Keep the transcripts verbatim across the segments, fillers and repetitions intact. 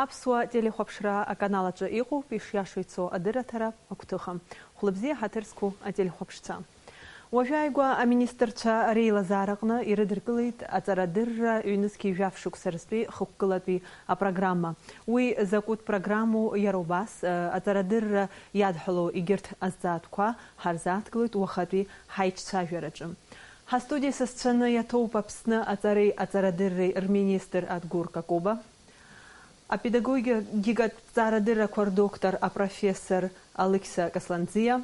Аԥсуа телехәаԥшра аканал аҿы иҟоуп, ишиашоу ицо адырраҭара агәҭыха. Хәлыбзиа, ҳаҭыр зқәу ателехәаԥшцәа. Уажәааигәа аминистрцәа реилазаараҟны ирыдыркылеит аҵарадырра ҩнызқьи жәаф шықәса рзтәи хықәкылатәи апрограмма. Уи закәытә программоу иара убас, э, аҵарадырра иадҳәалоу егьырҭ азҵаатәқәа ҳарзааҭгылоит уахатәи ҳаиҿцәажәараҿы. Ҳастудиа сасцәаны иаҭоуп Аԥсны аҵареи аҵарадырреи рминистр Адгәыр Какоба, апедагогикатә ҵарадыррақәа рдоктор апрофессор Алықьса Касланӡиа,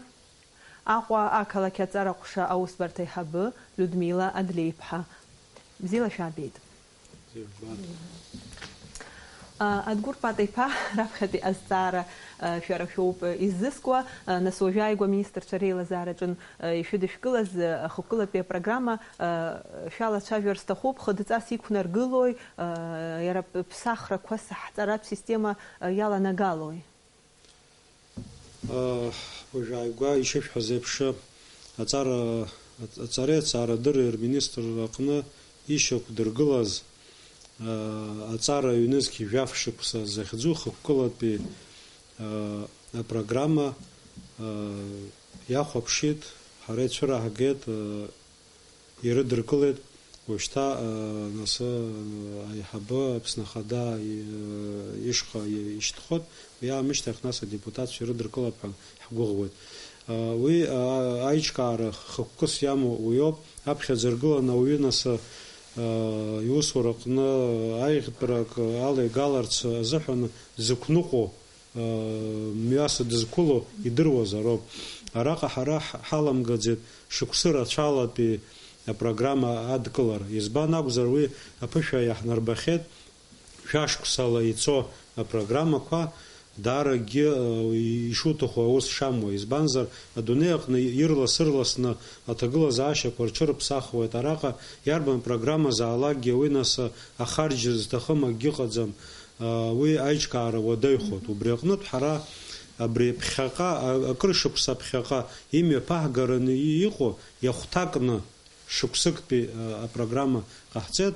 Аҟәа ақалақь аҵара ҟәша аусбарҭа аиҳабы Людмила Адлеиԥҳа. Бзиала шәаабеит. Бзиа жәбан. А, Адгәыр Пата-иԥа, раԥхьатәи азҵаара, а, шәара шәоуп, а, иззыскуа. А, нас уажәааигәа аминистрцәа реилазаараҿын, а, ишәыдышәкылаз, а, ахықәкылатәи апрограмма, а, шәалацәажәар сҭахуп, хыдҵас иқәнаргылои, а, иара п-, ԥсахрақәас ҳҵаратә система, а, иаланагалои? Уажәааигәа ишышәҳәаз еиԥш, аҵара, аҵареи аҵаарадырреи рминистрра аҟны ишьақәдыргылаз, аҵара ҩнызқь жәаф шықәса захьӡу хықәкылатәи апрограмма иахәаԥшит, ҳара ицәыраҳгеит, ирыдыркылеит. Уажәшьҭа, а, нас, а, аиҳабы Аԥсны Ахада и-, ишҟа и-, ишьҭхоит, уи аамышьҭахь нас адепутатцәа ирыдыркылап ҳәа ҳгәыӷуеит. А, уи, а, аиҿкаара хықәкыс иамоу уиоуп, аԥхьаӡа иргыланы ауаҩы нас, а, иусураҟны аиӷьтәрак алеигаларц азыҳәан зықәныҟәо, мҩас дызқәыло идыруазароуп. Араҟа ҳара ҳ-, ҳаламгаӡеит шықәсы рацәалатәи апрограмма адкылара. Избан акәзар, уи аԥышәа иаҳнарбахьеит, шәашықәсала ицо апрограммақәа дааракгьы, э, ишуҭаху аус шамуа. Избанзар, адунеи аҟны ирлас-ырласны аҭагылазаашьақәа рҽырԥсахуеит. Араҟа иарбан программазаалакгьы уи нас ахарџь зҭахым акгьы ыҟаӡам. Уи аиҿкаара уадаҩхоит. Убри аҟнытә ҳара абри ԥхьаҟа, а-, акыр шықәса ԥхьаҟа имҩаԥаҳгараны и-, иҟоу иахәҭакны шықәсыктәи, а, апрограмма ҟаҳҵеит.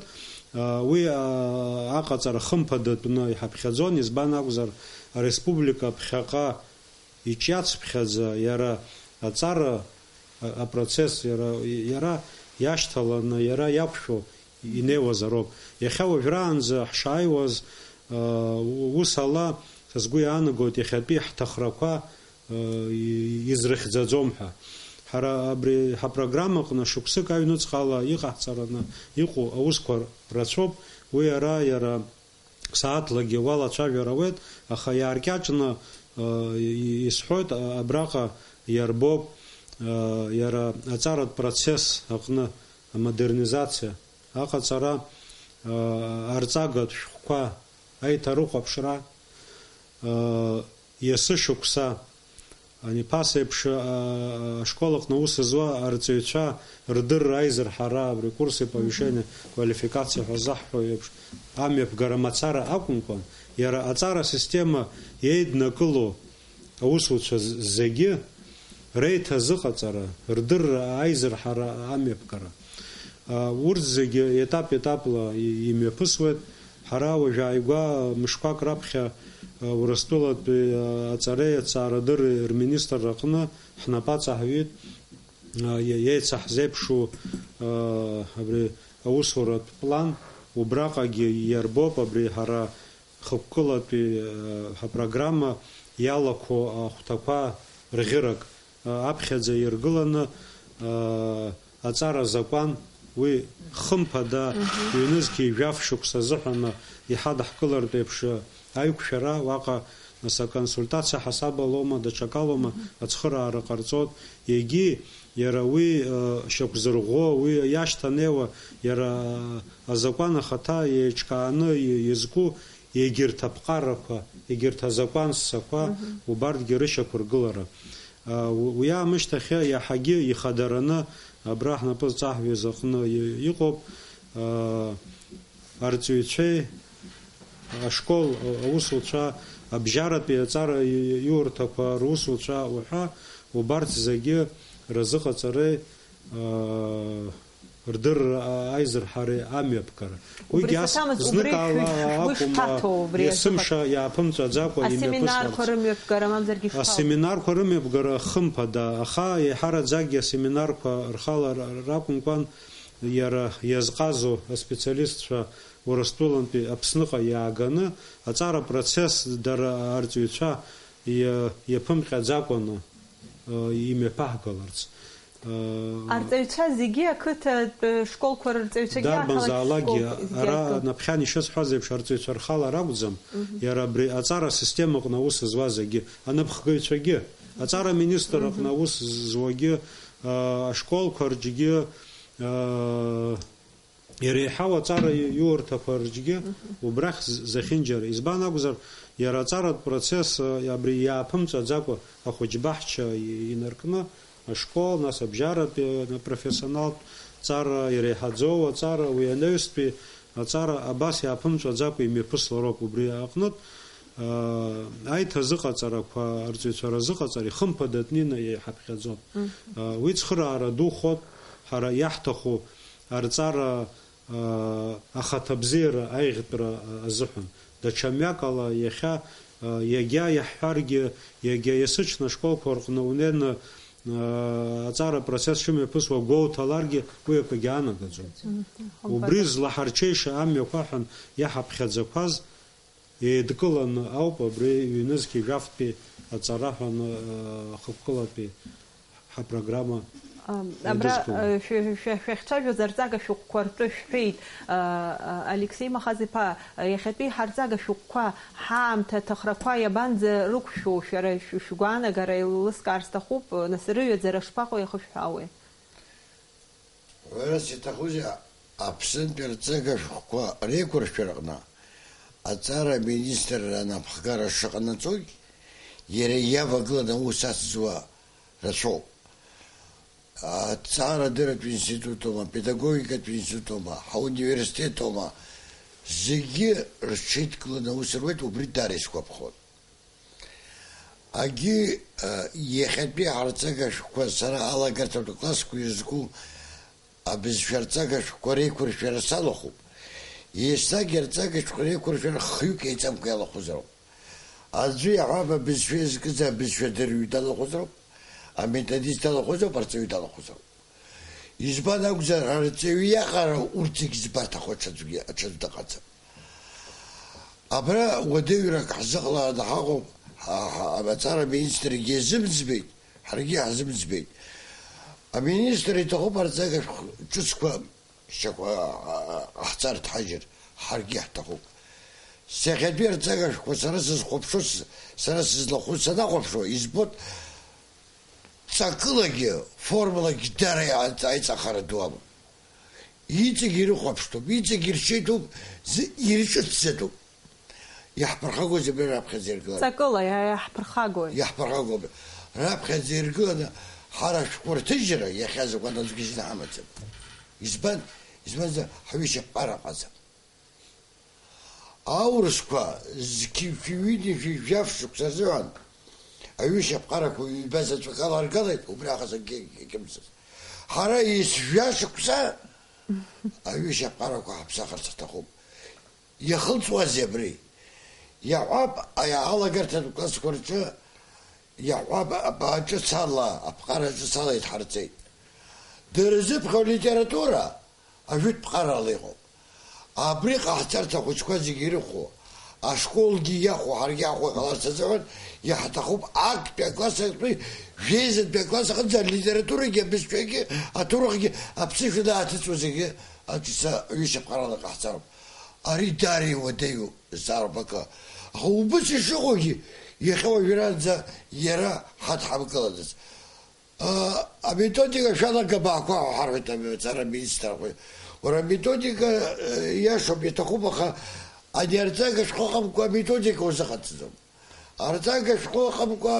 А, уи, а, аҟаҵара хымԥадатәны иҳаԥхьаӡон, избан акәзар, ареспублика ԥхьаҟа иҿиацыԥхьаӡа иара аҵара, а-, апроцесс иара, иара иашьҭаланы, иара иақәшәо инеиуазароуп. Иахьа уажәраанӡа ҳшааиуаз, а, у-, ус ала, са сгәы иаанагоит, иахьатәи ҳҭахрақәа, а, и-, изрыхьӡаӡом ҳәа. Ҳара абри ҳапрограммаҟны шықәсык аҩнуҵҟала иҟаҳҵараны иҟоу аусқәа рацәоуп. Уи ара иара сааҭлагьы уалацәажәар ауеит, аха иааркьаҿны, э, и-, исҳәоит, а-, абраҟа иарбоуп, э, иара аҵаратә процесс аҟны амодернизациа, аҟаҵара, э, арҵагатә шәҟәқәа аиҭарыхәаԥшра, э, есышықәса Ани ԥаса еиԥш, а, ашкол аҟны аус зуа арҵаҩцәа рдырра аизырҳара, абри курсы повышения квалификации ҳәа заҳҳәо еиԥш, амҩаԥгара мацара акәымкәан, иара аҵара асистема еиднакыло аусуцәа з-, зегьы реиҭазыҟаҵара, рдырра аизырҳара амҩаԥгара. А, урҭ зегьы етап-етапла и-, имҩаԥысуеит. Ҳара уажәааигәа мышқәак раԥхьа, а, Урыстәылатәи, а, аҵареи аҭҵаарадырреи рминистрра аҟны ҳнапы аҵаҳҩит, а, иа-, еицаҳзеиԥшу, а, абри аусуратә план. Убраҟагьы иарбоуп абри ҳара хықәкылатәи, а, ҳапрограмма иалақәоу ахәҭақәа рӷьырак. Аԥхьаӡа иргыланы, а, аҵара азакәан, уи хымԥада, мгм, ҩнызқьи жәаф шықәса азыҳәан иҳадаҳкылартә еиԥш аиқәшәара, уаҟа, нас, аконсультациа ҳасабалома, даҽакалома, мгм, ацхыраара ҟарҵоит, егьи иара уи, а, шьақәзырӷәӷәо, уи иашьҭанеиуа, иара азакәан ахаҭа еиҿкааны и-, иазку егьырҭ аԥҟарақәа, егьырҭ азакәан ссақәа, мгм, убарҭгьы рышьақәыргылара. А, у-, уи аамышьҭахь иаҳагьы ихадараны абра ҳнапы зҵаҳҩыз аҟны и-, иҟоуп, а, арҵаҩцәеи, ашкол, а, аусуцәа, абжьаратәи аҵара и-, иурҭақәа русуцәа уҳәа, убарҭ зегьы рзыҟаҵареи, а, рдырра, а, аизырҳареи амҩаԥгара. Убри Уигьы ас саҭамыз, убри знык ала шәи-, шәгәы акәым, а, шԥаҭоу убри азыҳәан? Есымша иааԥымҵәаӡакәа Асеминарқәа имҩаԥысуарц. Рымҩаԥгара, мамзаргьы шԥа- Асеминарқәа рымҩаԥгара хымԥада, аха еиҳараӡакгьы асеминарқәа рхала р-, ракәымкәан, иара иазҟазоу аспециалистцәа Урыстәылантәи Аԥсныҟа иааганы, аҵара процесс дара арҵаҩцәа иа-, иаԥымҟьаӡакәаны, э, имҩаԥаҳгаларц. Э, Арҵаҩцәа зегьы ақыҭатә школқәа рырҵаҩцәагьы, ақалақь Дарбанзаалакгьы, школқәа зегьы ара акы. Напхьан ишысҳәаз еиԥш, арҵаҩцәа рхала ракәӡам, Мгм. Иара абри аҵара асистема аҟны аус зуаз зегьы, анапхгаҩцәагьы, аҵара аминистр аҟны Мгм. Аус зуагьы, э, ашколқәа рҿгьы, э, иреиҳау аҵара иу-, иурҭақәа рҿгьы Мгм. Убрахь з-, зехьынџьара. Избан акәзар, иара аҵаратә процесс, э, абри иааԥымҵәаӡакәа ахәыҷбаҳча и-, инаркны, ашкол, нас абжьаратәи, э, профессионалтә ҵара, иреиҳаӡоу аҵара, уи анаҩстәи аҵара абас иааԥымҵәаӡакәа имҩаԥыслароуп. Убри аҟнытә, э, аиҭазыҟаҵарақәа, арҵаҩцәа разыҟаҵара ихымԥадатәны инаиҳаԥхьаӡон. Мгм. Э, уи цхыраара духоит, ҳара иаҳҭаху арҵара, э, ахаҭабзиара аиӷьтәра, э, азыҳәан. Даҽа мҩак ала иахьа, э, иагьа иаҳҳәаргьы, иагьа есыҽны ашколқәа рҟны унеины, э, аҵара апроцесс шымҩаԥысуа гәоуҭаларгьы, уи акгьы аанагаӡом. Мгм. Убри злаҳарчеиша амҩақәа ҳәан иаҳаԥхьаӡақәаз еидкыланы ауп абри ҩнызқь ижәафтәи аҵара ҳәа аны, э, хықәкылатәи ҳапрограмма Ам, абра, еидызкыло. Э, шәа-, шәа-, шәахьцәажәоз арҵага шәҟәқәа ртәы шәҳәеит, э, э, Алексеи Махаз-иԥа, э, иахьатәи ҳарҵага шәҟәқәа ҳаамҭа аҭахрақәа иабанӡа рықәшәоу, шәара шә-, шәгәаанагара еилылскаар сҭахуп, э, нас рыҩаӡара шԥаҟоу, иахышәҳәаауеи? Уҳәарц иҭахузеи, Аԥснытәи арҵага шәҟәқәа реиқәыршәараҟны аҵара аминистрра анапхгара шыҟанаҵогь, иара иавагыланы аус ацзуа рацәоуп. Аҭҵаарадырратә институтума, апедагогикатә институтума, ҳауниверситетума, зегьы рҽеидкыланы аус руеит, убри даара исгәаԥхон. Агьи, а, иахьатәи ҳарҵага шәҟәқәа сара алагарҭатә классқәа ирызку абызшәа рҵага шәҟәқәа реиқәыршәара салахәуп. Еснагь арҵага шәҟәқәа реиқәыршәара хҩык еиҵамкәа иалахәызароуп. Аӡәы иаҳәап, абызшәа иазкыз абызшәа дырҩ далахәызароуп, аметодист далахәызароуп, арҵаҩы далахәызароуп. Избан акәзар, арҵаҩы иаҟара урҭ зегь збарҭахо аҽаӡәгьы, аҽаӡә дыҟаӡам. Абра уадаҩрак ҳзыҟалааны ҳаҟоуп, ҳа, ҳа, амаҵара аминистргьы иазымӡбеит, ҳаргьы иаҳзымӡбеит. Аминистр иҭахуп арҵага шәҟә ҿыцқәа шьақәа, а, а, ҟаҳҵар дҳажьыр, ҳаргьы ҳҭахуп. Сахьатәи арҵага шәҟәқәа сара сызхәаԥшуа, с-, сара сызлахәыз санахәаԥшуа, избоит, ҵакылагьы, формулагьы дара иааҵ-, аиҵахара ду амоуп. Иҵегь ирыхәаԥштәуп, иҵегь иршьеитәуп, зы-, ирҿыцӡатәуп. Иаҳԥырхагоузеи абри раԥхьаӡа иргыланы? Ҵакыла иа-, иаҳԥырхагои? Иаҳԥырхагоуп. Раԥхьаӡа иргыланы ҳара ашәҟәырҭыжьра иахьа азакәан аӡәгьы зны ҳамаӡам. Избан? Избанзар, ҳҩышьаԥҟара ҟаӡам. Аурысқәа зқьи-, шәи ҩыни шәи жәаф шықәса рзыҳәан аҩышьаԥҟарақәа ҩба заҵәык аларгалеит, убри аҟаз акгьы егьымцац. Ҳара есжәа шықәса аҩышьаԥҟарақәа ҳаԥсахырц ҳҭахуп. Иахылҵуазеи абри? Иаҳҳәап, аи-, алагарҭатә классқәа рҿы, иаҳҳәап, абааҿы цала, аԥҟараҿы цала идҳарҵеит. Дырзыԥхьо литература ажәытә ԥҟарала иҟоуп. Абри ҟаҳҵарц ахәыҷқәа зегьы ирыхәо, ашколгьы иахәо, ҳаргьы ҳахәо иҟаларц азыҳәан иаҳҭахуп актәи акласс аҟынтәи жәеизатәи акласс аҟынӡа алитературагьы, абызшәагьы, аҭоурыхгьы, аԥсышәа дааҭыҵуа зегьы аҿыца ҩышьаԥҟарала иҟаҳҵароуп. Ари даара иуадаҩу зҵаароуп акы. Аха убыс ишыҟоугьы, иахьа уажәраанӡа иара ҳадҳамкылаӡац. А, аметодика шәалагабаақәа ҳәа ҳарҳәоит амаҵзура аминистрқәа. Уара аметодика, э, иашоуп, иаҭахуп, аха ани арҵага шәҟәы ыҟамкәа аметодика узыҟаҵаӡом. Арҵага шәҟәы ыҟамкәа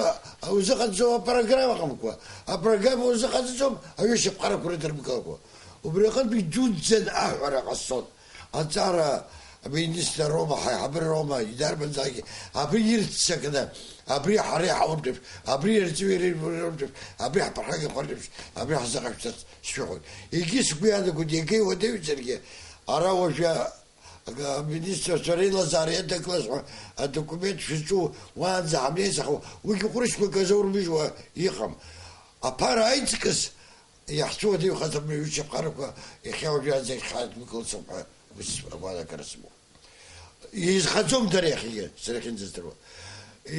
узыҟаҵаӡом апрограмма ыҟамкәа, апрограмма узыҟаҵаӡом аҩышьаԥҟарақәа рыдыркылакәа. Убри аҟынтәи дуӡӡан аҳәара ҟасҵон. Аҵара Аминистр роума, ҳаиҳабыра роума, идарбанзаалак абри ирццакны, абри ҳара иҳауп реиԥш, абри арҵаҩы иреиуоуп реиԥш, абри ҳԥырхагақәа реиԥш, абри ҳзыҟашәҵарц сшәыҳәоит. Егьи сгәы иаанагоит, иага иуадаҩзаргьы, ара уажәы аминистрцәа реилазаара иадагылаз ҳәа адокумент шәызҿу уаанӡа ҳамнеиз, аха уигьы ҟәрышьқәак азоурмыжьуа иҟам. Аԥара аиҵкыс иаҳцәуадаҩхаз абри аҩышьаԥҟарақәа иахьа уажәраанӡагь хааиднакылацәоуп ҳәа ус агәаанагара сымоуп. Изхаӡом дара иахьагьы, сара иахьынӡаздыруа.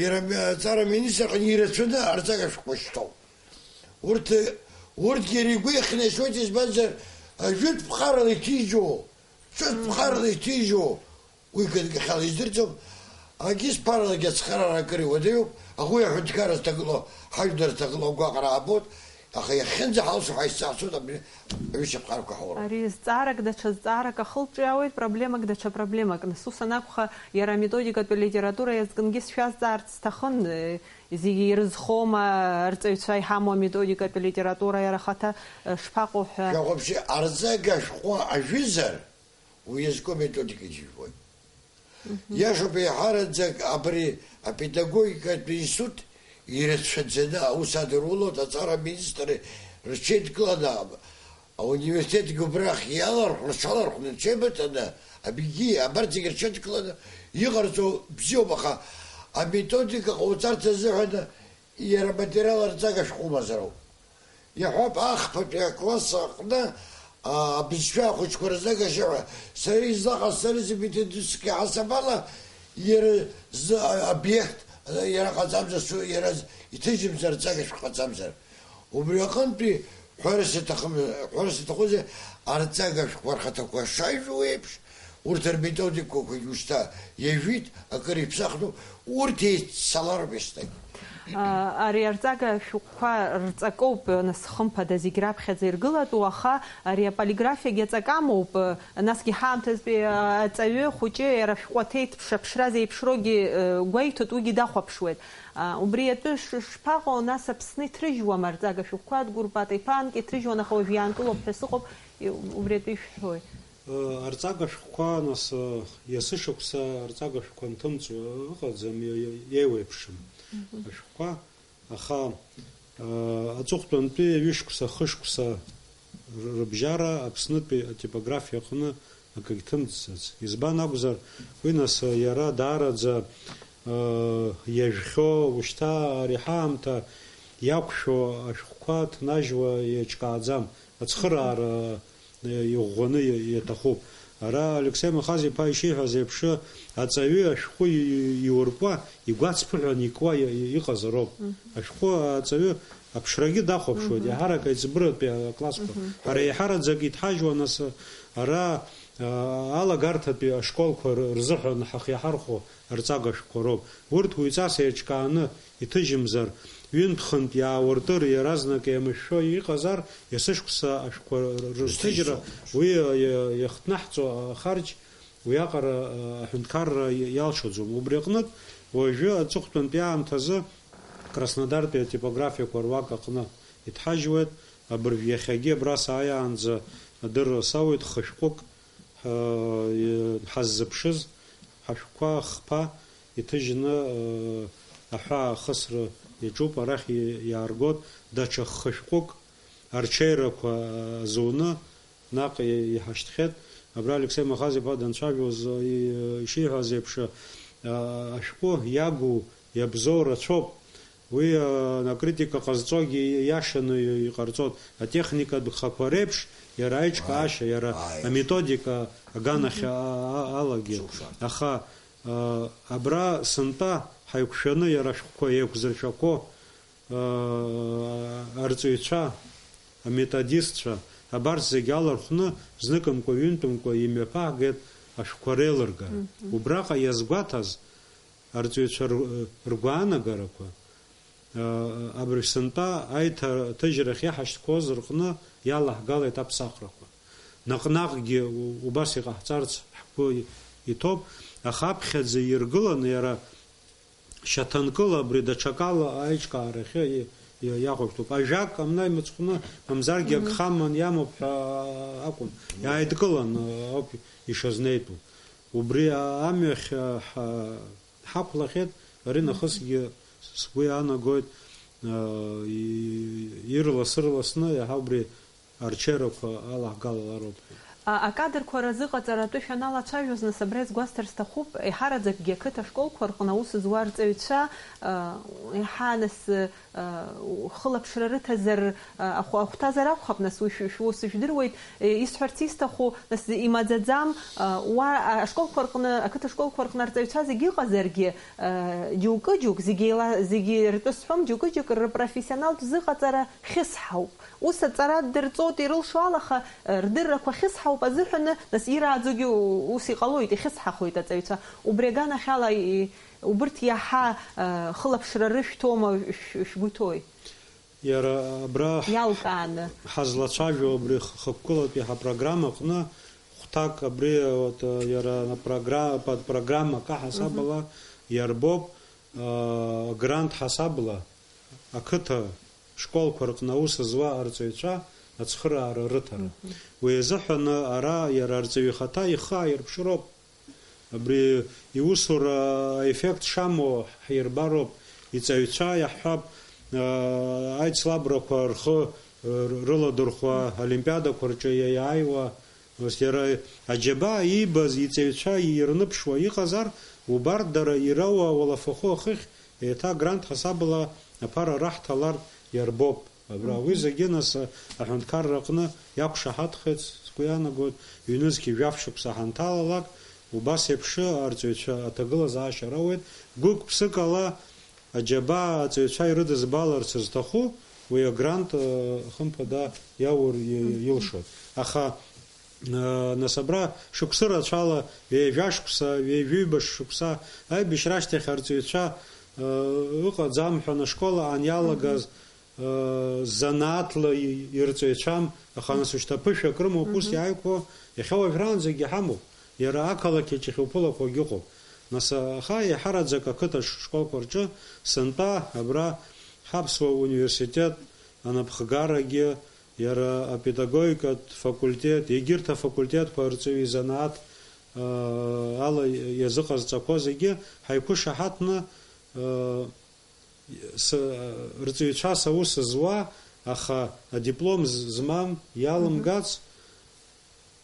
Иара ами-, аҵара аминистрраҟны ирацәаны арҵага шәҟәқәа шьҭоуп. Урҭ, урҭгьы иара игәы иахьнашьоит, избанзар, ажәытә ԥҟарала иҭижьуа, ҿыц ԥҟарала иҭижьуа, уи ганкахьала издырӡом. Агьыс ԥаралагьы ацхыраара акыр иуадаҩуп, аӷәы аҳәынҭқарра зҭагылоу, ҳажәлар зҭагылоу агәаҟра аабоит. Аха иахьынӡаҳалшо ҳаизҵаацәоуп абри аҩышьаԥҟарақәа ҳаура. Ари зҵаарак даҽа зҵаарак ахылҿиаауеит, проблемак даҽа проблемак. Нас ус анакәха, иара аметодикатәи литература иазкынгьы сшәазҵаарц сҭахын, э, зегьы ирызхома, арҵаҩцәа иҳамоу аметодикатәи литература иара ахаҭа, э, шԥаҟоу ҳәа. Шәахәаԥши, арҵага шәҟәы ажәызар, уи иазку аметодика џьыжәбоит. Мгм. Иашоуп, еиҳараӡак абри апедагогикатә институт ирацәаӡаны аус адырулоит аҵара аминистрреи рҽеидкыланы, ауниверситетгьы убрахь иалархәны, рҽалархәны, рҽеибыҭаны, абигьы, абарҭ зегьы рҽеидкыланы иҟарҵо бзиоуп, аха аметодика ҟауҵарц азыҳәан иара аматериал арҵага шәҟәы умазароуп. Иаҳҳәап, ахԥатәи акласс аҟны, а, абызшәа ахәыҷқәа рзы агашьа ҳәа, сара излаҟасҵарызеи, методистски ҳасабала, иара зы, а, обиект, а, иара ҟаҵамзар, су-, иара з-, иҭыжьымзар, арҵага шәҟәы ҟаҵамзар. Убри аҟынтәи ҳәарас иҭахым, ҳәарас иҭахузеи, арҵага шәҟәқәа рхаҭақәа шажәу еиԥш, урҭ рметодикақәагьы ушьҭа иажәит, акыр иԥсахтәуп, урҭ еиццалароуп еснагь. А, ари арҵага шәҟәқәа рҵакоуп, нас, хымԥада, зегь раԥхьаӡа иргылатәу, аха ари аполиграфиагьы аҵак амоуп, насгьы ҳаамҭазтәи, а, аҵаҩы хәыҷы иара шәҟәы аҭеиҭԥш аԥшра зеиԥшроугьы, э, гәеиҭоит, уигьы дахәаԥшуеит. А, убри атәы ш-, шԥаҟоу, нас, Аԥсны иҭрыжьуама арҵага шәҟәқәа, Адгәыр Пата-иԥа анкьа иҭрыжьуан, аха уажә иаанкылоуп ҳәа сыҟоуп, и-, убри атәы ишәҳәои? Э, арҵага шәҟәқәа, нас, э, есышықәса арҵага шәҟәқәа анҭымҵуа ыҟаӡам, иа-, иа-, еиуеиԥшым. Мгм. Ашәҟәқәа, аха, э, аҵыхәтәантәи ҩышықәса, хышықәса р-, рыбжьара Аԥснытәи атипографиа аҟны акагь ҭымҵӡац. Избан акәзар, уи, нас, иара даараӡа, э, иажәхьоу, ушьҭа ари ҳаамҭа иақәшәо ашәҟәқәа ҭнажьуа еиҿкааӡам. Ацхыраара, э, иӷәӷәаны иа-, иаҭахуп. Ара Алексеи Махаз-иԥа ишиҳәаз еиԥш, аҵаҩы ашәҟәы и-, и-, иуркуа, игәацԥыҳәан икуа и-, и-, иҟазароуп. Мгм. Ашәҟәы аҵаҩы аԥшрагьы дахәаԥшуеит, мгм, иаҳарак аиҵбыратәи аклассқәа. Мгм. Ҳара еиҳараӡак иҭҳажьуа, нас, ара, а, алагарҭатәи ашколқәа р-, рзыҳәан ҳахиаҳархәо арҵага шәҟәқәа роуп. Урҭ уаҩҵас еиҿкааны иҭыжьымзар, ҩынтә-хынтә иаауртыр, иаразнак еимышәшәо иҟазар, есышықәса ашәҟәқәа р-, рырҭыжьра, рырҭыжьра, уи, а, иа-, иахҭнаҳҵо ахарџь уиаҟара, а, аҳәынҭқарра иа-, иалшаӡом. Убри аҟнытә, уажәы аҵыхәтәантәи аамҭазы Краснодартәи атипографиақәа руак аҟны иҭҳажьуеит. Абыржә иахьагьы абра сааиаанӡа адырра сауеит, хышәҟәык ҳа-, ҳаззыԥшыз ҳашәҟәқәа хԥа иҭыжьны, э, аҳәаа ахысра иаҿуп, арахь и-, иааргоит, даҽа хышәҟәык арҽеирақәа, э, азуны наҟ и-, иҳашьҭхьеит. Абра Алексеи Махаз-иԥа данцәажәоз, э, и-, ишиҳәаз еиԥш, э, ашәҟәы иагу, иабзоу рацәоуп. Уи, а, акритика ҟазҵогьы иашаны иҟарҵоит. Атехникатә гхақәа реиԥш, иара аиҿкаашьа, иара аметодика аганахьа, а, а, алагьы. Аха, а, абра сынтәа ҳаиқәшәаны иара ашәҟәқәа еиқәзыршәақәо, а, арҵаҩцәа, аметодистцәа, абарҭ зегьы алархәны, зныкымкәа-ҩынтәымкәа имҩаԥаҳгеит ашәҟәқәа реилыргара. Мгм. Убраҟа иазгәаҭаз, арҵаҩцәа р-, ргәаанагарақәа, а, абыржә сынтәа аиҭа-, ҭыжьрахь иҳашьҭқәоз рҟны иалаҳгалеит аԥсахрақәа. Наҟ-наҟгьы у-, убас иҟаҳҵарц ҳгәы и-, иҭоуп, аха аԥхьаӡа иргыланы иара шьаҭанкыла абри даҽакала аиҿкаарахьы и-, и-, иахәышәтәуп. Ажәак амна имыцхәны, мамзаргьы, мгм, агха аман иамоуп ҳәа акәым, иааидкыланы ауп ишазнеитәу. Убри амҩахь ҳа-, ҳақәлахьеит, ари нахысгьы сгәы иаанагоит, ирлас-ырласны иаҳа убри арҽеирақәа алаҳгалалароуп ҳәа. А, акадрқәа разыҟаҵара атәы шәаналацәажәоз, нас, абра иазгәасҭар сҭахуп, еиҳараӡакгьы ақыҭа школқәа рҟны аус зуа арҵаҩцәа, а, еиҳа, нас, а, хылаԥшра рыҭазар, а, ахә-, ахәҭазар акәхап, нас, уи шә-, шәус жәдыруеит, е, исҳәарц исҭаху, нас, имаӡаӡам, а, уа, а, ашколқәа рҟны, ақыҭа школқәа рҟны арҵаҩцәа зегьы ыҟазаргьы, а, џьоукы-џьоук, зегьы еила-, зегьы ртәы сҳәом, џьоукы-џьоук рпрофессионалтә зыҟаҵара хьысҳауп. Ус аҵара дырҵоит ирылшо ала, аха, э, рдыррақәа хьысҳауп азыҳәаны, нас ирааӡогьы у-, ус иҟалоит, ихьысҳахоит аҵаҩцәа. Убри аганахьала, и-, убырҭ иаҳа, э, хылаԥшра рышәҭома, шә-, шәгәы ҭои? Иара абра ҳ-, Иалкааны. Ҳазлацәажәо абри х-, хықәкылатәи ҳапрограмма аҟны хәҭак абри, вот, э, иара програ-, подпрограммак аҳасабала Мгм. иарбоуп, э, грант ҳасабла. Ақыҭа школқәа рҟны аус зуа арҵаҩцәа ацхыраара рыҭара. Мгм. Уи азыҳәаны ара иара арҵаҩы ихаҭа ихы ааирԥшыроуп. Абри иусура аеффект шамоу ҳирбароуп, иҵаҩцәа иаҳҳәап, аа, аицлабрақәа рхы, р-, рыладырхәуа, олимпиадақәа рҿы иа-, иааиуа, Ус иара аџьабаа иибаз иҵаҩцәа ирныԥшуа иҟазар, убарҭ дара ироуа ауалафахәы ахыхь еиҭа агрант ҳасабала аԥара раҳҭалартә иарбоуп. Абра уи Мгм. зегьы нас аҳәынҭқарра аҟны иақәшаҳаҭхеит, сгәы иаанагоит, ҩнызқьи жәаф шықәса ҳанҭалалак, убас еиԥш арҵаҩцәа аҭагылазаашьа роуеит, гәык-ԥсык ала аџьабаа аҵаҩцәа ирыдызбаларц зҭаху, уи агрант, э, хымԥада иаур и-, Мгм. илшоит. Аха Нас абра шықәсы рацәала, ҩажәа шықәса, ҩажәиба шықәса аибашьра ашьҭахь арҵаҩцәа, ы, ыҟаӡам ҳәа, ашкол аан иалагаз, ы, занааҭла и-, ирҵаҩцәам, аха нас ушьҭа ԥышәак рымоуп, ус Мгм. иааиқәо, иахьа уажәраанӡагьы ҳамоуп, иара ақалақь аҿы иахьуԥылақәагьы ыҟоуп. Нас аха еиҳараӡак ақыҭа ш-, школқәа рҿы сынтәа абра ҳаԥсуа университет анапхгарагьы, Иара апедагогикатә факультет, егьырҭ афакультетқәа рҵаҩы изанааҭ, аа, ала иазыҟазҵақәо зегьы ҳаиқәышаҳаҭны, аа, с-, рҵаҩцәас аус зуа, аха адиплом з-, змам иалымгац,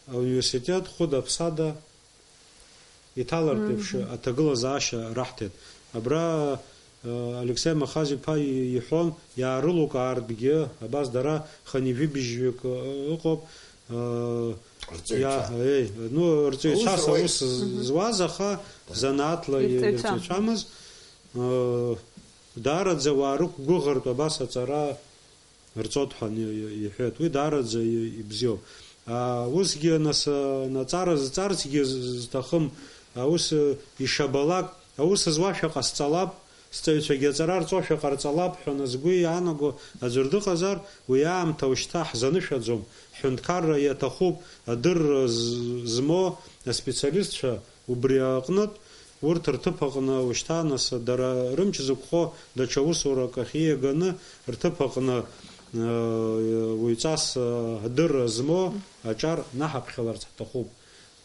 ауниверситет хәыда-ԥсада иҭалартә еиԥш Мгм. аҭагылазаашьа раҳҭеит. Абра, э, Алексеи Махаз-иԥа и-, иҳәон, иаарылукаартәгьы, абас дара хынҩажәи быжьҩык, э, ыҟоуп, э, Рҵаҩцәа. иа-, еи, ну, рҵаҩцәас Аус аус з-, Мгм. зуаз, аха занааҭла и-, Ирҵаҩцәам. ирҵаҩцәамыз, э, даараӡа ауаа рықәгәыӷыртә абас аҵара рҵот ҳәа ни-, иҳәеит. Уи даараӡа и-, ибзиоуп. А, усгьы нас, а, наҵара зҵарцгьы з-, зҭахым, аус, а, ишабалак, аус зуашәа ҟасҵалап, сҵаҩцәагьы аҵара рҵошәа ҟарҵалап ҳәа нас згәы иаанаго аӡәыр дыҟазар, уи аамҭа ушьҭа ҳзанышәаӡом. Ҳҳәынҭқарра иаҭахуп адырра з-, змоу аспециалистцәа, убри аҟнытә, Урҭ рҭыԥ аҟны ушьҭа, нас, дара рымч зықәхо даҽа усурак ахь ииаганы, рҭыԥ аҟны, э, уаҩҵас, э, адырра змоу аҿар наҳаԥхьаларц ҳҭахуп.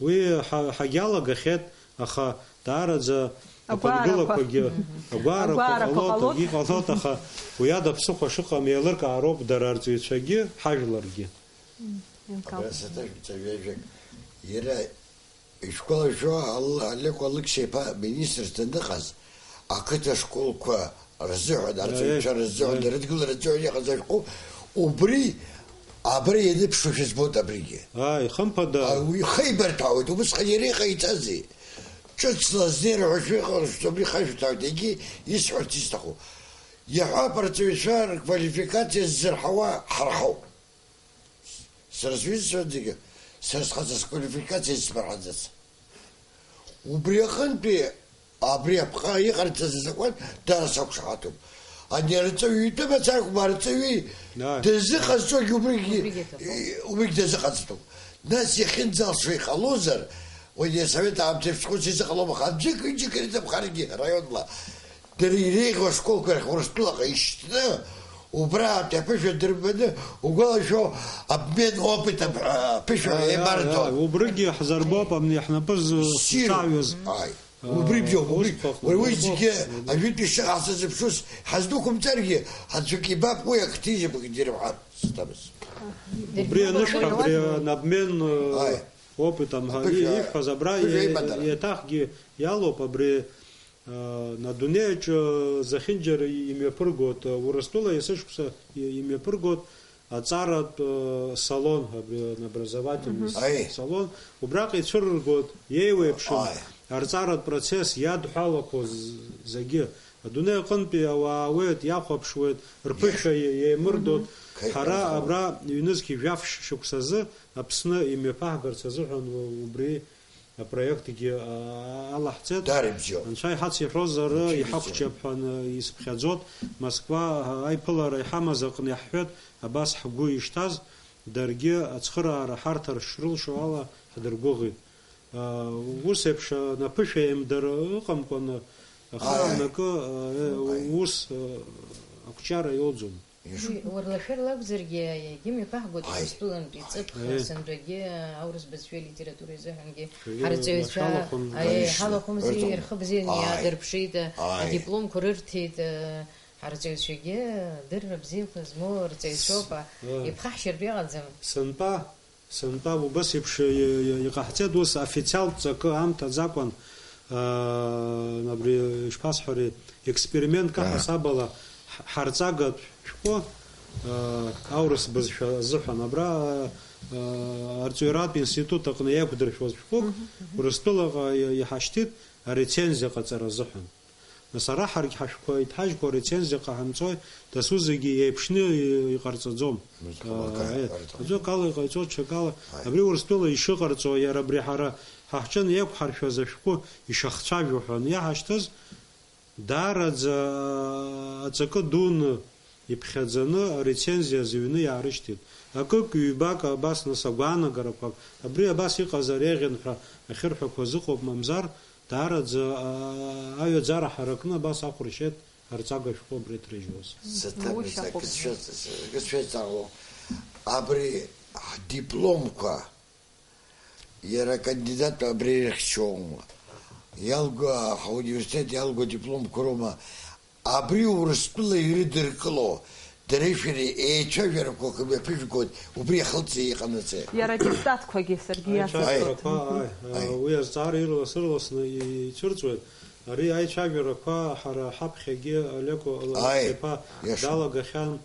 Уи ҳа-, ҳагьалагахьеит, аха даараӡа Агәаарақәа. аԥынгылақәагьы, агәаарақәа Агәаарақәа ҟалоит, ҟалоит. Егьи ҟалоит, аха уи ада ԥсыхәа шыҟам еилыркаароуп дара арҵаҩцәагьы, ҳажәларгьы. Мм, еилкаауп. Абра саҭашәҵа ҩажәак. Иара Ишәгәалашәо, Ал-, Алеко Алықьса-иԥа министрс даныҟаз, ақыҭа школқәа рзыҳәан, Аиеи, арҵаҩцәа рзыҳәан, аиеи. Рыдгылара рзыҳәан иҟаз ашәҟәы, убри абра ианыԥшуашәа збоит абригьы. Ааи, хымԥада. А, уи ихеибарҭәаауеит, убысҟан иара иҟаиҵазеи? Ҿыцла азнеира ҳәа шәыҟалашәҵо, абри хашәҭаауеит, егьи исҳәарц исҭаху. Иаҳҳәап, арҵаҩцәа рквалификациа ззырҳауа ҳара ҳауп. Сара сҩызцәа зегьы, сара схаҵа сквалификациа исмырҳаӡац. Убри аҟынтәи, абри апҟа иҟарҵаз азакәан дара сақәшаҳаҭуп. Ани арҵаҩы итәы мацаракәым, арҵаҩы Ааи. дызыҟазҵогьы убригьы, Убригьы аҭахуп. и-, убригь дазыҟаҵатәуп. Нас иахьынӡалшо иҟалозар, уи асовет аамҭеиԥш хәыц изыҟалом, аха аӡәык-ҩыџьак ирыҭаххаргьы раионла, дара иреиӷьу ашколқәа рахь Урыстәылаҟа ишьҭны, Убраатәи аԥышәа дырбаны, угәалашәо, обмен опытом, а, аԥышәа Ааи, ааи, еибарҭон. ааи, убригьы ҳзарбоуп, амни ҳнапы з-, Ссиру. зцаҩыз. Ааи. Убри бзиоуп, убри. Усҟак Уара уи убри зегьы убри. Ажәытәтәи шыҟаҳҵаз зыԥшыз ҳаздәықәымҵаргьы, аӡәык ибап, уи активизм акгьы рҳәар сҭамыз. Убри анышәҳәа, абри обмен, э, Ааи. Опытом ҳәа Аԥышәа, и-, иҳәҳәаз абра аԥышәа е-, имадара. Еиҭахгьы иалоуп абри, э, адунеи аҿы зехьынџьара имҩаԥыргоит, э, Урыстәыла есышықәса и-, имҩаԥыргоит аҵаратә, э, салон, абри, э, образовательный Мгм. Аи. Салон, убраҟа ицәырыргоит, еиуеиԥшым Аи. Арҵаратә процесс иадҳәалақәоз зегьы. Адунеи аҟынтәи ауаа аауеит, иахәаԥшуеит, рԥышәа Иашоуп. Еимырдоит. Мгм. Ҳара Каиҭәазаауеит. Абра ҩнызқь жәаф шықәсазы Аԥсны имҩаԥаҳгарц азыҳәан у-, убри апроектгьы, а, алаҳҵеит. Дара ибзиоуп. Анцәа иҳацеиҳәозар, Анцәа ибзиоуп. Иҳақәҿиап ҳәа исыԥхьаӡоит. Москва, а, аиԥылара иҳамаз аҟны иаҳҳәеит, абас ҳгәы ишҭаз, даргьы ацхыраара ҳарҭар шрылшо ала ҳдыргәыӷит. А, ус еиԥш, а, аԥышәа еимдара ыҟамкәаны, ахы Ааи. Аанакы, а, Ааи. Ус, а, ақәҿиара иоуӡом. Ишо. Уи уарлашәыр лакәзаргьы, иагьымҩаԥаҳгоит Ааи. Урыстәылантәи ҵыԥх, Ааи. Сынтәагьы аурыс бызшәеи алитературеи азыҳәангьы Егьи ҳарҵаҩцәа, лашәалахәын. Аи, Ишо. Ҳалахәымзи, Ырҵаҩ. Ирхыбзи, Ааи. Иаадырԥшит, Ааи. Адипломқәа рырҭеит, ҳарҵаҩцәагьы дырра бзиақәа змоу рҵаҩцәоуп, Ааи. Иԥхаҳшьартә иҟаӡам. Сынтәа Сынтәа убас еиԥш и-, и-, иҟаҳҵеит ус официалтә ҵакы амҭаӡакәан, аа, абри, ишԥасҳәари, експериментк Аҳа. Аҳасабала ҳ-, ҳарҵагатә шәҟәы, аа, аурыс бызшәа азыҳәан, абра, аа, арҵаҩратә институт аҟны иақәдыршәуаз шәҟәык Мгм, мгм. Урыстәылаҟа и-, иҳашьҭит арецензиа ҟаҵара азыҳәан. Нас ара ҳаргь ҳашәқәа иҭҳажькәа рецензиа ҟаҳамҵои, дасу зегьы еиԥшны и-, иҟарҵаӡом. Мызқәа Аа, лакаа, э, арҭ. Аӡәыкала иҟаиҵо, ҽакала. Ааи. Абри Урыстәыла ишыҟарҵо, иара абри ҳара ҳаҳҿын иақәҳаршәаз ашәҟәы ишахцәажәо ҳәа аниаҳашьҭыз, даараӡа аҵакы дуны иԥхьаӡаны арецензиа зыҩны иаарышьҭит. Акык, ҩбак, абас нас агәаанагарақәак, абри абас иҟазар еиӷьын ҳәа ахьырҳәақәаз ыҟоуп, мамзар, Даараӡа, а, аҩаӡара ҳаракны абас ахәыршьеит арҵага шәҟәы абри ҭрыжьуаз. Саҭыр Ушьа акы хәыҷы. Сшәа-, акы сшәеиҵаауа, абри ҳдипломқәа, иара акандидат абри ирыхьчома, иалго, ҳауниверситет иалго адипломқәа роума, Абри Урыстәыла ирыдыркыло, дареи шәареи еицәажәарақәак мҩаԥыжәгоит, убри иахылҵи иҟанаҵеи? Иара аттестатқәагьы саргьы Аи, иасасуеит. Аи. Аи, Аи. Уи азҵаара ирлас-ырласны ицәырҵуеит. Ари аицәажәарақәа ҳара ҳаԥхьагьы Алеко Аи, иаша. Далагахьан.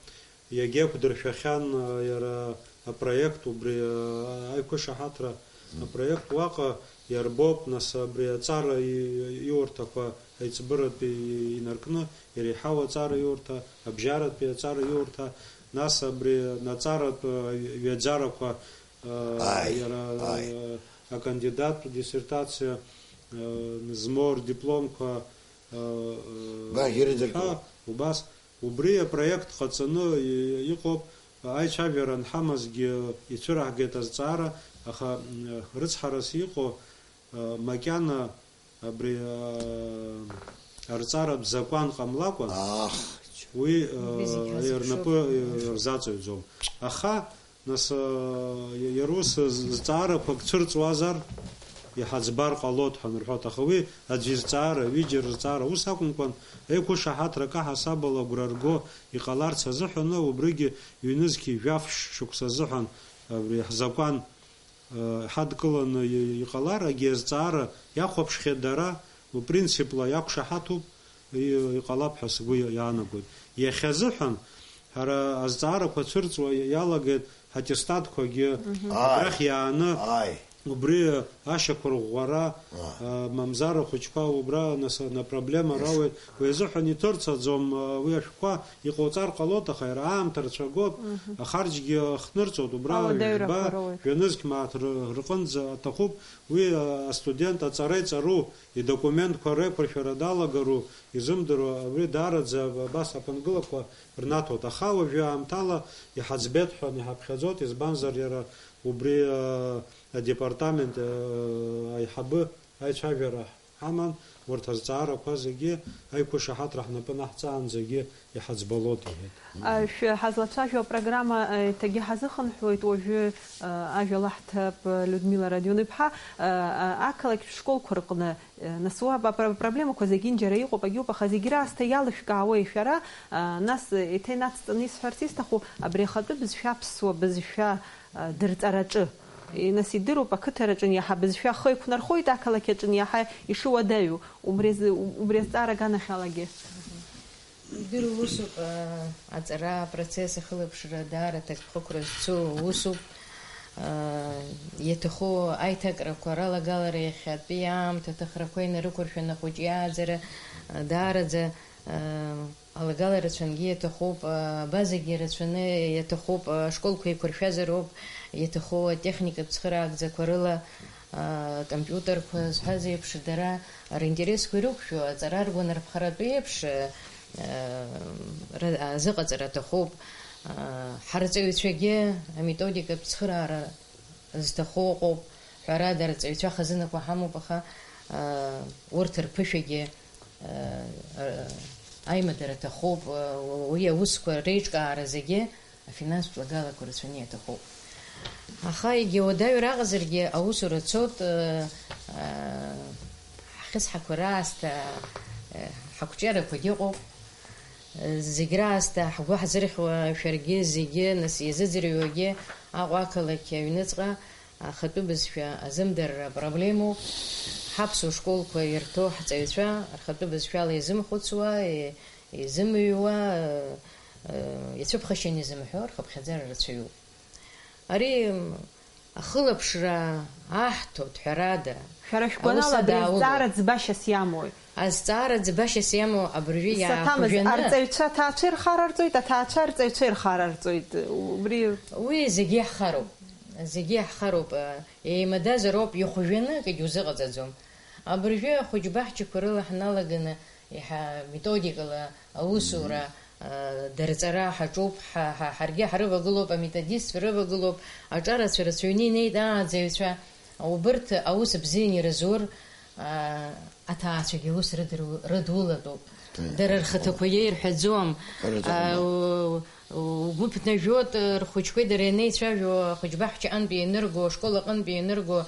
Иагьақәдыршәахьан, а, иара апроект убри, а, аиқәышаҳаҭра Мм. апроект уаҟа иарбоуп, нас, абри аҵара и-, иурҭақәа аиҵбыратәи инаркны, иреиҳау аҵара иурҭа, абжьаратәи аҵара иурҭа, нас абри аҵаратә, а, ҩаӡарақәа, а, Ааи, иара, ааи. а, акандидаттә диссертациа, а, змоу рдипломқәа, а, а, Гәаӷь ирыдыркыло. ҳәа, убас Убри апроект ҟаҵаны и-, иҟоуп, аицәажәара анҳамазгьы ицәыраҳгеит азҵаара, аха, м, рыцҳарас иҟоу, а, макьана абри, а, арҵаратә закәан ҟамлакәан, Ах, уи, а, Убри зегь рнапы, ҳазыԥшуп. а, рзаҵаҩӡом. Аха, Нас, а, иа-, иара ус з-, зҵаарақәак цәырҵуазар, иҳаӡбар ҟалоит ҳәа анырҳәоит, аха уи аӡәы изҵаара, ҩыџьа рызҵаара ус акәымкәан, еиқәышаҳаҭрак аҳасабала агәра рго иҟаларц азыҳәаны, убригьы ҩнызқьи жәаф ш-, шықәса азыҳәан абри ҳзакәан, а, ҳадкыланы и-, иҟалар, агьи азҵаара иахәаԥшхьеит дара, упринципла иақәшаҳаҭуп, и-, иҟалап ҳәа сгәы иа-, иаанагоит. Иахьазыҳәан, ҳара азҵаарақәа цәырҵуа иалагеит ҳаттестатқәагьы Мгм. Ааи. Абрахь иааны Ааи. Убри ашьақәырӷәӷәара, Аа. а, мамзар ахәыҷқәа убра нас, на проблема Ес. Рауеит. Уи азыҳәан иҭырцаӡом, а, уи ашәҟәқәа иҟауҵар ҟалоит, аха иара аамҭа рцәагоуп, Мгм. Ахарџьгьы ахнырҵоит, убра Ауадаҩрақәа жәба, роуеит. Жәанызқь мааҭ ры-, рҟынӡа аҭахуп, уи, а, астудент аҵара иҵару, идокументқәа реиқәыршәара далагару изымдыруа, абри даараӡа абас аԥынгылақәа рнаҭоит. Аха уажәы аамҭала иҳаӡбеит ҳәа иҳаԥхьаӡоит, избанзар иара убри, а, адепартамент, а, аиҳабы аицәажәара ҳаман, урҭ азҵаарақәа зегьы аиқәышаҳаҭра ҳнапы анаҳҵаанӡагьы иҳаӡбалоит, иҳәеит. Шәы ҳазлацәажәо апрограмма, еиҭагьы ҳазыхынҳәуеит уажәы, ажәа лаҳҭап Людмила Радион-иԥҳа, ақалақьтә школқәа рҟны, нас уа апро-, проблемақәа зегьынџьара иҟоуп, агьоуп, аха зегь раасҭа иалышәкаауеи шәара, нас еиҭа инацҵаны исҳәарц исҭаху, абри ахатәы бызшәа аԥсуа бызшәа дырҵараҿы. Нас идыруп, ақыҭараҿын иаҳа бызшәа ахы еиқәнархоит, ақалақь аҿын иаҳа ишыуадаҩу. Убри азы, убри азҵаара аганахьалагьы. Идыруа усуп, аа, аҵара апроцесс ахылаԥшра даара аҭакԥхықәра зцу усуп. Аа, иаҭаху аиҭакрақәа ралагалара иахьатәи аамҭа аҭахрақәа инарықәыршәаны ахәыҷы иааӡара, аа, даараӡа, аа, алагалара цәангьы иаҭахуп, аа, абазагьы рацәаны иаҭахуп, ашколқәа еиқәыршәазароуп, иаҭаху атехникатә цхыраагӡақәа рыла, аа, компиутерқәа зҳәаз еиԥш, дара ринтересқәа ирықәшәо аҵара ргәанарԥхаратәы еиԥш, аа, ра-, азыҟаҵара аҭахуп. Аа, ҳарҵаҩцәагьы аметодикатә цхыраара зҭаху ыҟоуп. Ҳәарада, арҵаҩцәа хазынақәа ҳамоуп, аха, аа, урҭ рԥышәагьы, аа, аимадара аҭахуп. Уи аусқәа реиҿкаара зегьы афинанстә лагалақәа рацәаны иаҭахуп. Аха егьа уадаҩра аҟазаргьы аусура цоит, э, э, ҳхьысҳақәа раасҭа, э, ҳақәҿиарақәагьы ыҟоуп. Э, зегь раасҭа ҳгәы ҳзырхьуа шәаргьы зегьы, нас иазыӡырҩуагьы Аҟәа ақалақь аҩныҵҟа ахатәы бызшәа азымдырра апроблемоуп. Ҳаԥсуа школқәа ирҭо ҳҵаҩцәа рхатәы бызшәала изымхәыцуа, и-, изымыҩуа, э, э, ицәыԥхашьан изымҳәо рхыԥхьаӡара рацәаҩуп. Ари, м, ахылаԥшра аҳҭоит, ҳәарада. Шәара шәгәанала, аус абри адааудо. Азҵаара ӡбашьас иамои? Азҵаара ӡбашьас иамоу абыржәы саҭамыз, иаақәжәаны. Арҵаҩцәа аҭаацәа ирхарарҵоит, аҭаацәа арҵаҩцәа ирхарарҵоит. Убри уи зегьы иаҳхароуп. Зегьы иаҳхароуп. Еимадазароуп, ихәжәаны акгьы узыҟаҵаӡом. Абыржәы ахәыҷбаҳчақәа рыла ҳналаганы, иаҳа методикала аусура, а, дарҵара ҳаҿуп, ҳа, ҳа, ҳаргьы ҳрывагылоуп, аметодистцәа рывагылоуп, аҿарацәа рацәаҩны инеит ааӡаҩцәа, убырҭ аус бзианы ирызур, а, аҭаацәагьы аус рыдыру-, рыдулатәуп. Дара рхаҭақәа иеирҳәаӡом. Рыҭахума? А, у-, Угәы ԥнажәоит, рхәыҷқәеи дареи анеицәажәо, ахәыҷбаҳча аҟынтә ианырго, ашкол аҟынтә ианырго,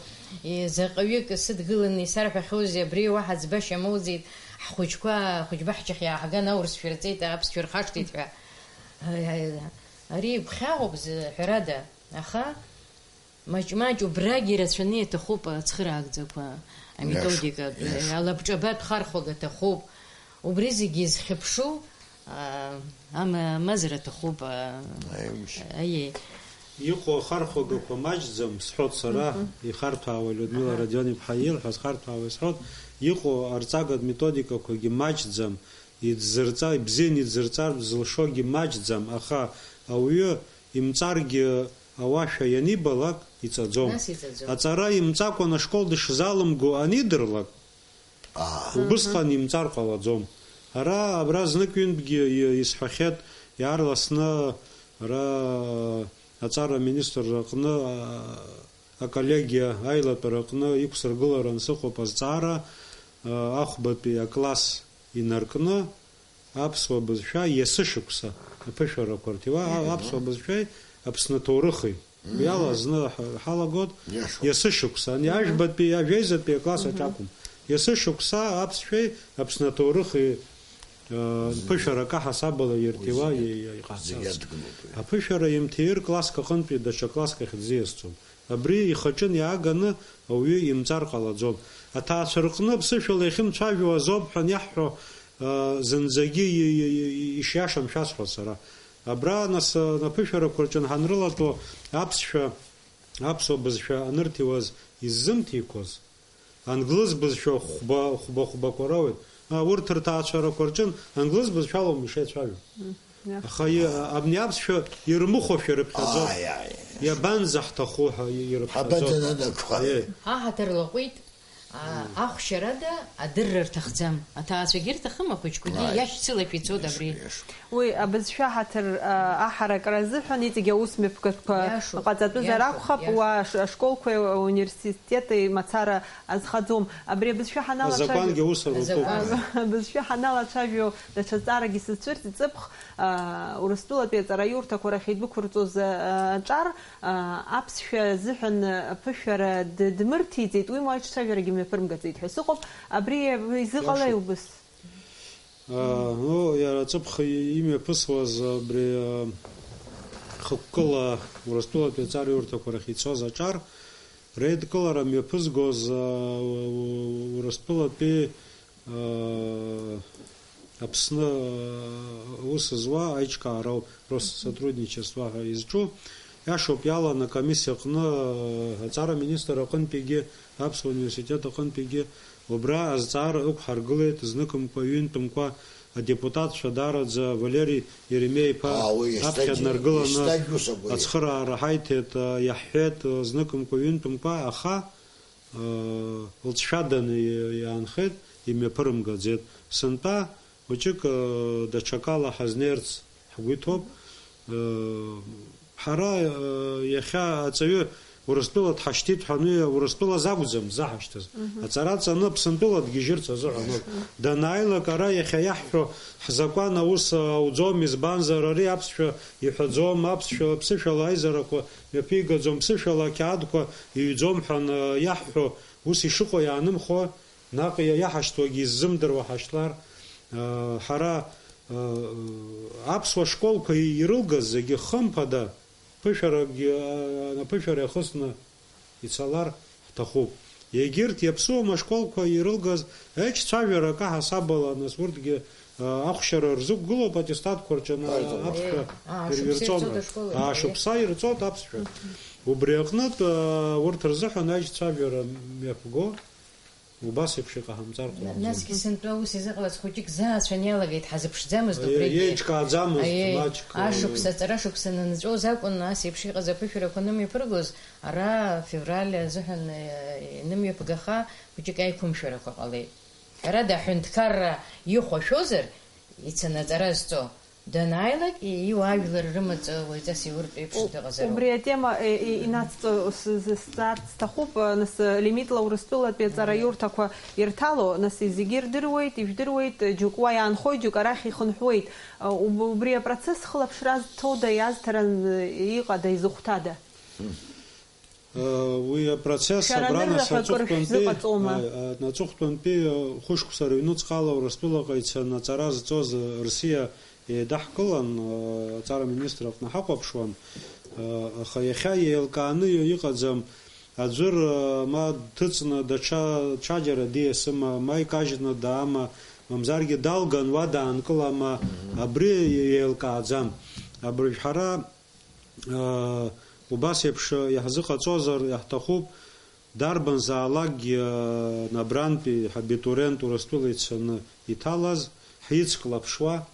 и-, заҟаҩык сыдгыланы исарҳәахьоузеи, абри уаҳа ӡбашьа амоуӡеит, ҳхәыҷқәа ахәыҷбаҳчахь иааҳган аурысшәа рҵеит, аԥсшәа рхашҭит ҳәа. Ари гәхьаауп, зы, ҳәарада, аха маҷ-маҷ убрагьы ирацәаны иаҭахуп ацхыраагӡақәа, аметодика, иашоуп, иашоуп. Алабҿабатә хархәага аҭахуп. Убри зегьы изхьыԥшу, аа, ама-, амазара аҭахуп, аа, аиеи. Иҟоу ахархәагақәа маҷӡам, сҳәоит сара, ихарҭәаауа Людмила Радион-иԥҳа илҳәаз харҭәаауа исҳәоит, иҟоу арҵагатә методикақәагьы маҷӡам, идзырҵа-, ибзианы идзырҵартә зылшогьы маҷӡам, аха ауаҩы имҵаргьы ауашәа ианибалак, иҵаӡом. Нас иҵаӡом. Аҵара имҵакәан ашкол дышзалымго анидырлак, Аа. Убысҟан имҵар ҟалаӡом. Ара, абра знык-ҩынтәгьы и-, исҳәахьеит, иаарласны ара аҵара аминистрра аҟны, а, аколлегиа аилатәара аҟны иқәсыргыларан сыҟоуп азҵаара, а, ахәбатәи акласс инаркны, аԥсуа бызшәа есышықәса аԥышәарақәа рҭиуа, а-, аԥсуа бызшәеи Аԥсны аҭоурыхи. Уи ала зны ҳа-, ҳалагоит, иашоуп, есышықәса, ани, мгм, ажәбатәи, ажәеизатәи акласс, мгм, аҿакәым. Есышықәса аԥсшәеи Аԥсны аҭоурыхи, э, ԥышәарак аҳасабала ирҭиуа, уи зегьы, и-, и-, иҟаҳҵарц. Зегьы адгылоуп, уи. Аԥышәара имҭир класск аҟынтәи даҽа класск ахь дзиасӡом. Абри ихаҿын иааганы ауаҩы имҵар ҟалаӡом. Аҭаацәа рҟны ԥсышәала иахьымцәажәо азоуп ҳәа аниаҳҳәо, э, зынӡагьы и-, и-, и-, ишиашам шәасҳәоит сара. Абра, нас, аԥышәарақәа рҿы ҳанрылатәо аԥсшәа, аԥсуа бызшәа анырҭиуаз иззымҭиқәоз, англыз бызшәа хәба, хәба-хәбақәа роуеит. А, урҭ рҭаацәарақәа рҿын англыз бызшәалоума ишеицәажәо? Мм, иа- Аха и-, абни аԥсшәа ирмыхәошәа ирыԥхьаӡоит. Ааи, ааи. Иабанӡаҳҭаху ҳәа и-, ирыԥхьаӡоит. Ҳабананагқәа? Е. Аҳаҭыр лаҟәит. А, ахәшьарада адырра рҭахӡам. Аҭаацәагьы рҭахым, ахәыҷқәагьы Ааи. Иашьцылашәа ицоит абри. Иашоуп, иашоуп. Уи абызшәа ҳаҭыр, а, аҳаракра азыҳәан иҵегь аус мҩаԥгатәқәа Иашоуп, ҟаҵатәызар иашоуп, акәхап, иашоуп. Уа аш-, ашколқәеи ауниверситети мацара азхаӡом. Абри абызшәа ҳаналацәажәо, Азакәангьы ус рутәуп. Азакәан. Абызшәа ҳаналацәажәо даҽа зҵаарагьы сызцәырҵит, ҵыԥх, а, Урыстәылатәи аҵараиурҭақәа рахь идәықәырҵоз, а, аҿар, а, аԥсшәа азыҳәан аԥышәара д-, дмырҭиҵеит, уи ма аиҿцәажәарагьы мҩаԥырмгаӡеит ҳәа сыҟоуп. Абри изыҟалеи Иашоуп. Убыс? А, ну, иара ҵыԥх и-, имҩаԥысуаз абри, а, хықәкыла Урыстәылатәи аҵараиурҭақәа рахь ицоз аҿар реидкылара мҩаԥызгоз, а, у-, у-, Урыстәылатәи, а, Аԥсны, а, аус зуа аиҿкаароу Россотрудничество ҳәа изҿу, иашоуп, иалан акомиссиа аҟны, а, аҵара министр аҟынтәигьы, аԥсуа университет аҟынтәигьы, убра азҵаара ықәҳаргылеит, зныкымкәа, ҩынтәымкәа адепутатцәа даараӡа Валери Еремеа-иԥа Аа, уи аԥхьа еснагь, днаргыланы еснагь ус акәын. Ацхыраара ҳаиҭеит, а, иаҳҳәеит, а, зныкымкәа, ҩынтәымкәа, аха, а, лҵшәаданы и-, иаанхеит, имҩаԥырымгаӡеит. Сынтәа хәыҷык, а, даҽакала ҳазнеирц ҳгәы иҭоуп. А, Ҳара, э, иахьа аҵаҩы Урыстәыла дҳашьҭит ҳәа, ани Урыстәыла азы акәӡам заҳашьҭыз. Мгм. Аҵара ҵаны Аԥсынтәыла дгьежьырц азыҳәан ауп. Мгм. Данааилак ара иахьа иаҳҳәо ҳзакәан аус ауӡом, избанзар ари аԥсшәа иҳәаӡом, аԥсшәа, аԥсышәала аизарақәа мҩаԥигаӡом, ԥсышәала ақьаадқәа иҩӡом ҳәа ан-, иаҳҳәо ус ишыҟоу иаанымхо, наҟ иа-, иаҳашьҭуагьы иззымдыруа ҳашьҭлар, э, ҳара, э, аԥсуа школқәа ирылгаз зегьы хымԥада, ԥышәаракгьы, а, анаԥышәара иахысны ицалар ҳҭахуп. Егьырҭ иаԥсуам ашколқәа ирылгаз еиҿцәажәара акы ҳасабала, нас урҭгьы, а, ахәшьара рзықәгылоуп, аттестатқәа рҿы ана-, Ааи, аԥсшәа Ааи, аа, шықәса ирҩырҵон ирҵоит ҳәа. Ашколқәа, Ааи, ааи. Шықәса ирҵоит аԥсшәа. Мгм. Убри аҟнытә, а, урҭ рзыҳәан аиҿцәажәара мҩаԥго. Убас еиԥш иҟаҳамҵар ҟалаӡом. Насгьы сынтәа аус изыҟалаз хәыҷык заацәан иалагеит, ҳазыԥшӡамызт Аиеи, убригьы. Еиҿкааӡамызт Аиеи, маҷк, ашықәс, э, аҵара шықәса нанҵәоз акәын, ас еиԥш иҟаз аԥышәарақәа анымҩаԥыргоз, ара февраль азыҳәан, э, инымҩаԥгаха, хәыҷык аиқәымшәарақәа ҟалеит. Ҳәарада, аҳәынҭқарра ихәашәозар, ицаны аҵара зҵо, данааилак, ииуа ажәлар рымаҵ уаҩҵас иуртә еиԥш дыҟазароуп. Убри атема, э, и-, инацҵо с-, з-, сҵаарц сҭахуп, э, нас, э, лимитла Урыстәылатәи аҵараиурҭақәа ирҭало, нас, зегьы ирдыруеит, ижәдыруеит, э, џьоук уа иаанхоит, џьоук арахь ихынҳәуеит. Э, уб-, убри апроцесс хылаԥшра зҭода, иазҭаран, э, иҟада, изыхәҭада? Уи апроцесс Шәара абра нас анырраҳәа акыр аҵыхәтәантәи, шәзыҟаҵома? Ааи, а, аҵыхәтәантәи, а, хәышықәса рыҩнуҵҟала Урыстәылаҟа ицаны аҵара зҵоз, а, Рсиа еидаҳкылан, а, аҵара аминистр аҟны ҳахәаԥшуан, а, аха иахьа еилкааны иҟаӡам, аӡәыр, а, ма дҭыҵны даҽа ҽаџьара диасыма, ма икажьны даама, мамзаргьы далган уа даанкылама, абри еилкааӡам. Абыржә ҳара Убас еиԥш иаҳзыҟаҵозар иаҳҭахуп, дарбанзаалакгьы абрантәи ҳабитуриент Урыстәыла ицаны иҭалаз, ҳицклаԥшуа,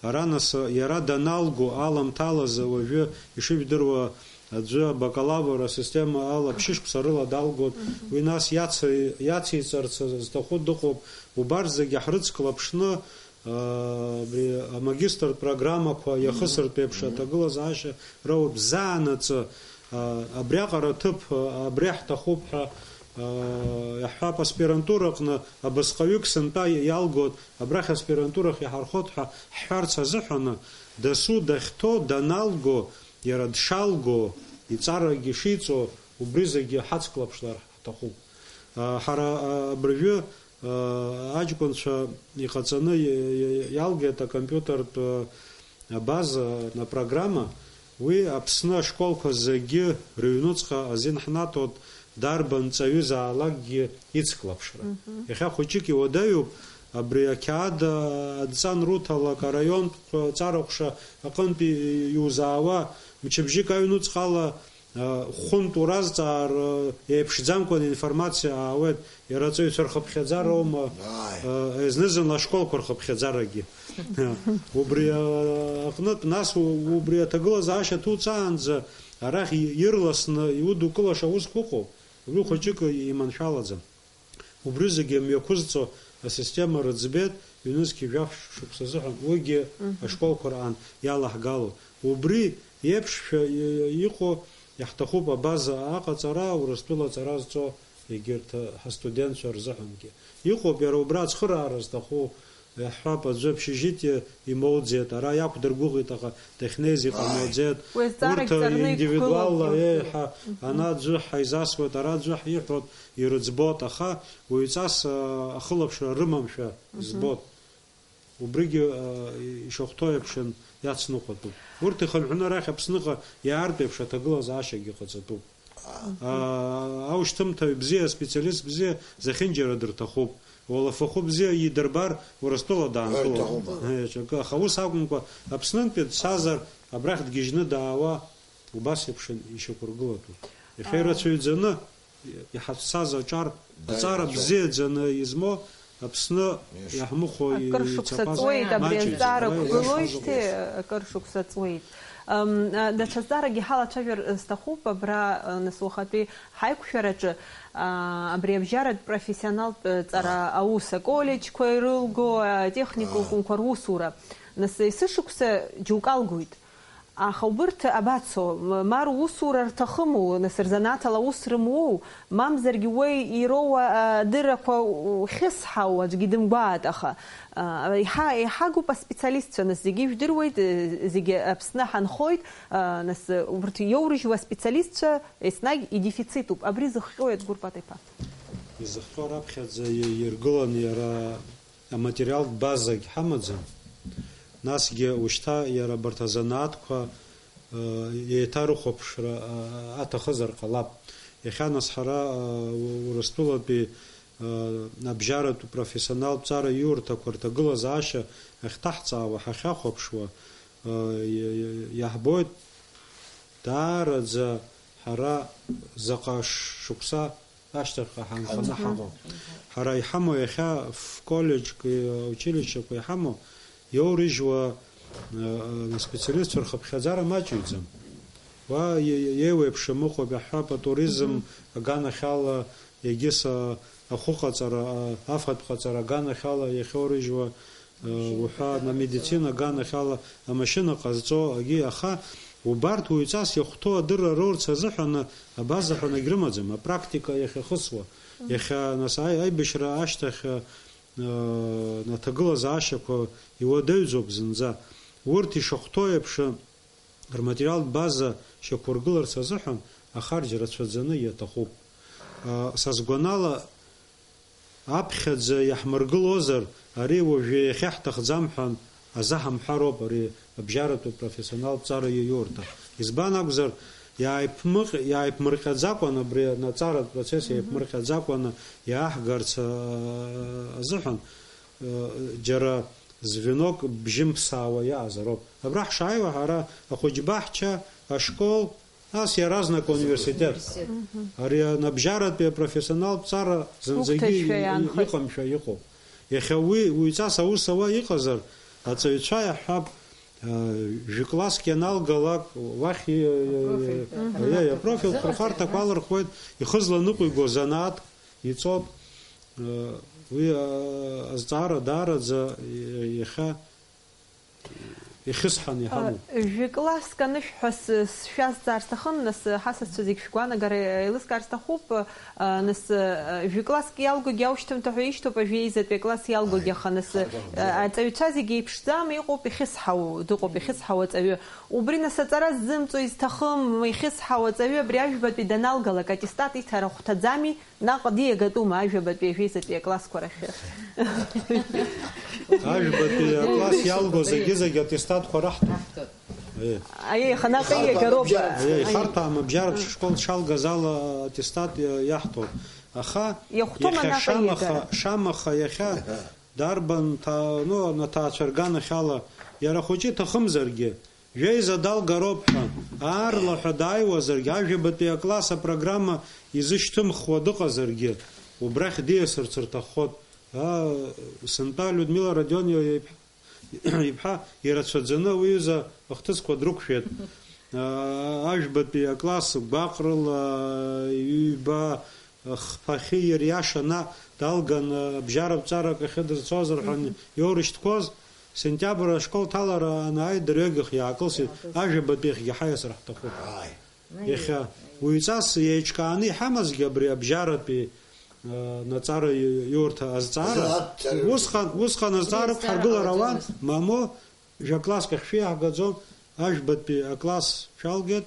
ара нас иара даналго аламҭалазы, уажәы ишыжәдыруа аӡәы абакалавр асистема ала ԥшьышықәса рыла далгон, уи нас иаци-, иациҵарц зҭаху дыҟоуп, убарҭ зегьы ҳрыцклаԥшны, Абри амагистртә программақәа иахысыртә еиԥш аҭагылазаашьа роуп заанаҵы, абриаҟара аҭыԥ абри ҳҭахуп ҳәа иаҳҳәап, аспирантураҟны абасҟаҩык сынтәа иалгоит, абрахь аспирантурахь иҳархоит ҳәа ҳҳәарц азыҳәаны, дасу дахьҭоу даналго, иара дшалго, иҵарагьы шиҵо, убри зегьы ҳацклаԥшлар ҳҭахуп. Ҳара абыржәы аҷкәынцәа иҟаҵаны иалгеит акомпиутертә база, апрограмма, уи Аԥсны ашколқәа зегьы рыҩнуҵҟа азин ҳнаҭоит, дарбан ҵаҩызаалакгьы ицклаԥшра. Мгм. Иахьа хәыҷык иуадаҩуп, абри ақьаад адҵа анруҭалак, араионтә ҵараҟәша аҟынтә иузаауа, мчыбжьык аҩнуҵҟала Хәынтә уразҵаар, еиԥшӡамкәан информациа аауеит, иара аҵаҩцәа рхыԥхьаӡароума, Ааи. Зны-зынла ашколқәа рхыԥхьаӡарагьы. Убри аҟнытә, нас у-, убри аҭагылазаашьа ҭуҵаанӡа арахь ирласны иудукылаша аусқәа ыҟоуп, уи хәыҷык иманшәалаӡам. Убри зегьы мҩақәызҵо асистема рыӡбеит, ҩнызқьи жәаф шықәса азыҳәан, уигьы Мгм. ашколқәа раан иалаҳгало. Убри еиԥшшәа и-, иҟоу иаҳҭахуп абаза аҟаҵара, Урыстәыла аҵара зҵо егьырҭ ҳастудентцәа рзыҳәангьы. Иҟоуп иара убра ацхыраара зҭаху, иаҳҳәап, аӡәы общежитие имоуӡеит, ара иақәдыргәыӷит, аха дахьнеиз иҟамлаӡеит. Уи азҵаарагь Урҭ ҵарны индивидуалла, иқәгылоуп. Еи, ҳа, Мгм. ана аӡәы ҳаизасуеит, ара аӡәы ҳиҳәоит, ирыӡбоит, аха уаҩҵас, а, ахылаԥшра рымамшәа Мгм. избоит. Убригьы, а, ишахәҭоу еиԥшын иацныҟәатәуп. Урҭ ихынҳәны арахь Аԥсныҟа иаартә еиԥш аҭагылазаашьагьы ҟаҵатәуп. А, аушьҭымҭаҩ бзиа, аспециалист бзиа зехьынџьара дырҭахуп. Уалафахәы бзиа идырбар, Урыстәыла даанкылоит. Ҳәа иҭахума? Е, ҿакы. Аха ус акәымкәа, Аԥснынтәи дцазар, абрахь дгьежьны даауа, убас еиԥш ишьақәыргылатәуп. Иахьа Аа. ирацәаҩӡаны иҳацәцаз аҿар, аҵара Даиҭахьоу. бзиаӡаны измоу Аԥсны Еш. иаҳмыхәо Акыр шықәса ицақәаз ҵуеит абри маҷҩӡам. азҵаара Ара қәгылоижьҭеи, иазхазоуп. акыр шықәса ҵуеит. Ам, а, даҽа зҵаарак иҳалацәажәар сҭахуп, абра, а, нас уахатәи ҳаиқәшәараҿы, а, абри абжьаратә профессионалтә, а, ҵара Аа. аус, аколлеџьқәа ирылго, атехникумқәа Аа. русура. Нас есышықәса џьоук алгоит. Аха убырҭ абацо, м-, ма русура рҭахыму, нас рзанааҭ ала аус рымоу, мамзаргьы уи ироуа, а, адыррақәа у-, хьысҳау аӡәгьы дымгәааит, аха, а, иҳа-, иҳагуп аспециалистцәа, нас зегьы ижәдыруеит, э, зегьы Аԥсны ҳанхоит, а, нас, э, убырҭ иоурыжьуа аспециалистцәа еснагь идефицитуп. Абри зыхҟьои, Адгәыр Патеиԥа? Изыхҟьо раԥхьаӡа и-, иргылан иара аматериалтә базагь ҳамаӡам. Насгьы ушьҭа иара абарҭ азанааҭқәа, э, еиҭарыхәаԥшра, э, аҭахызар ҟалап. Иахьа нас ҳара, э, Урыстәылатәи, э, абжьаратә профессионалтә ҵара иурҭақәа рҭагылазаашьа ахьҭаҳҵаауа, ҳахьахәаԥшуа, э, иа-, иа-, иаҳбоит даараӡа ҳара заҟа ш-, шықәса ашьҭахьҟа ҳанханы Мгм. ҳаҟоуп. Ҳара иҳамоу иахьа ф-, коллеџьк, училищеқәа иҳамоу, иоурыжьуа, э, э, специалистцәа рхыԥхьаӡара маҷҩӡам. Уа е-, е-, еиуеиԥшым ыҟоуп, иаҳҳәап, атуризм Мгм. аганахьала, егьыс, а, ахәыҟаҵара, а, афатә ҟаҵара аганахьала иахьоурыжьуа, уҳәа, амедицина аганахьала амашьына ҟазҵо, агьи, аха убарҭ уаҩҵас иахәҭоу адырра роурц азыҳәан абаза ҳәа нагь рымаӡам, апрактика иахьахысуа, иахьа, нас, аи-, аибашьра ашьҭахь, э, аҭагылазаашьақәа иуадаҩӡоуп зынӡа. Урҭ ишахәҭоу еиԥш, рматериалтә база шьақәыргыларц азыҳәан ахарџь рацәаӡаны иаҭахуп. Са сгәанала, аԥхьаӡа иаҳмыргылозар, ари уажәы иахьаҳҭахӡам ҳәа азаҳамҳәароуп ари абжьаратәи профессионалтә ҵара иаиурҭа. Избан акәзар, иааиԥмыҟ-, иааиԥмырҟьаӡакәан абри аҵаратә процесс Мгм. иааиԥмырҟьаӡакәаны иааҳгарц, а, азыҳәан, а, џьара звенок бжьымԥсаауа иаҟазароуп. Абра ҳшааиуа ҳара ахәыҷбаҳча, ашкол, нас иаразнак ауниверситет. Университет. Мгм. Ари анабжьаратәи апрофессионалтә ҵара зынӡагьы Гәыгәҭашьа и-, и-, иаанхеит. Иҟамшәа иҟоуп. Иахьа уи, уаҩҵас аус ауа иҟазар, аҵаҩцәа иаҳҳәап, а, жәкласск ианалгалак, уахь и-, и-, Апрофиль. Мгм. Аиеи, апрофильтә хырхарҭақәа алырхуеит, ихызланыҟәиго занааҭ иҵоуп. Уи, а, азҵаара даараӡа иахьа ихьысҳаны иҳамоуп. Жәкласск анышә ҳәа с-, сшәазҵаар сҭахын, нас, ҳасасцәа зегь шәгәаанагара еилыскаар сҭахуп. Нас, жәкласск иалгогьы аушьҭымҭа ҳәа ишьҭоуп, ажәеизатәи акласс иалгогьы, аха нас, аҵаҩцәа зегь еиԥшӡам, иҟоуп ихьысҳау, дыҟоуп ихьысҳау аҵаҩы. Убри нас аҵара ззымҵо изҭахым, ихьысҳау аҵаҩы абри ажәбатәи даналгалак аттестат иҭара хәҭаӡами? Наҟ диагатәума ажәабатәи, ажәеизатәи аклассқәа рахьы? Ажәбатәи акласс иалго зегьы-зегьы аттестатқәа раҳҭоит. Ҳаҳҭоит. Аиеи, аха наҟ ииагароуп. Аиеи, харҭәаам абжьаратә школ дшалгаз ала аттестат иа-, иаҳҭоит. Аха иахәҭоума иахьа наҟ шамаха, ииагара? Шамаха иахьа дарбан ҭаа-, ну, аҭаацәа рганахьала, иара хәыҷы иҭахымзаргьы, Жәеиза далгароуп ҳәа, аарла ҳәа дааиуазаргьы, ажәабатәи акласс апрограмма изышьҭымхуа дыҟазаргьы, убрахь диасырц рҭаххоит. Аа, сынтәа Людмила Родионова иԥ-, иԥҳа ирацәаӡаны уи иҩыза ахҭысқәа дрықәшәеит. Аа, ажәбатәи акласс гәаҟрыла, ҩба, хԥахьы ириаша наҟ далган, абжьаратә ҵарак ахьыдырцозар ҳәа иоурышьҭқәоз, сентиабр ашкол ҭалара анааи, дырҩегьых иаакылсит, ажәабатәихьгьы ҳаиасыр ҳҭахуп. Ааи. Иахьа уаҩҵас еиҿкааны иҳамазгьы абри абжьаратәи, а, наҵара иу-, иурҭа азҵаара, усҟан, усҟан азҵаара ықәҳаргылар ауан, мамоу, Жәа-класск ахь шәиаҳгаӡом, ажәбатәи акласс шәалгеит,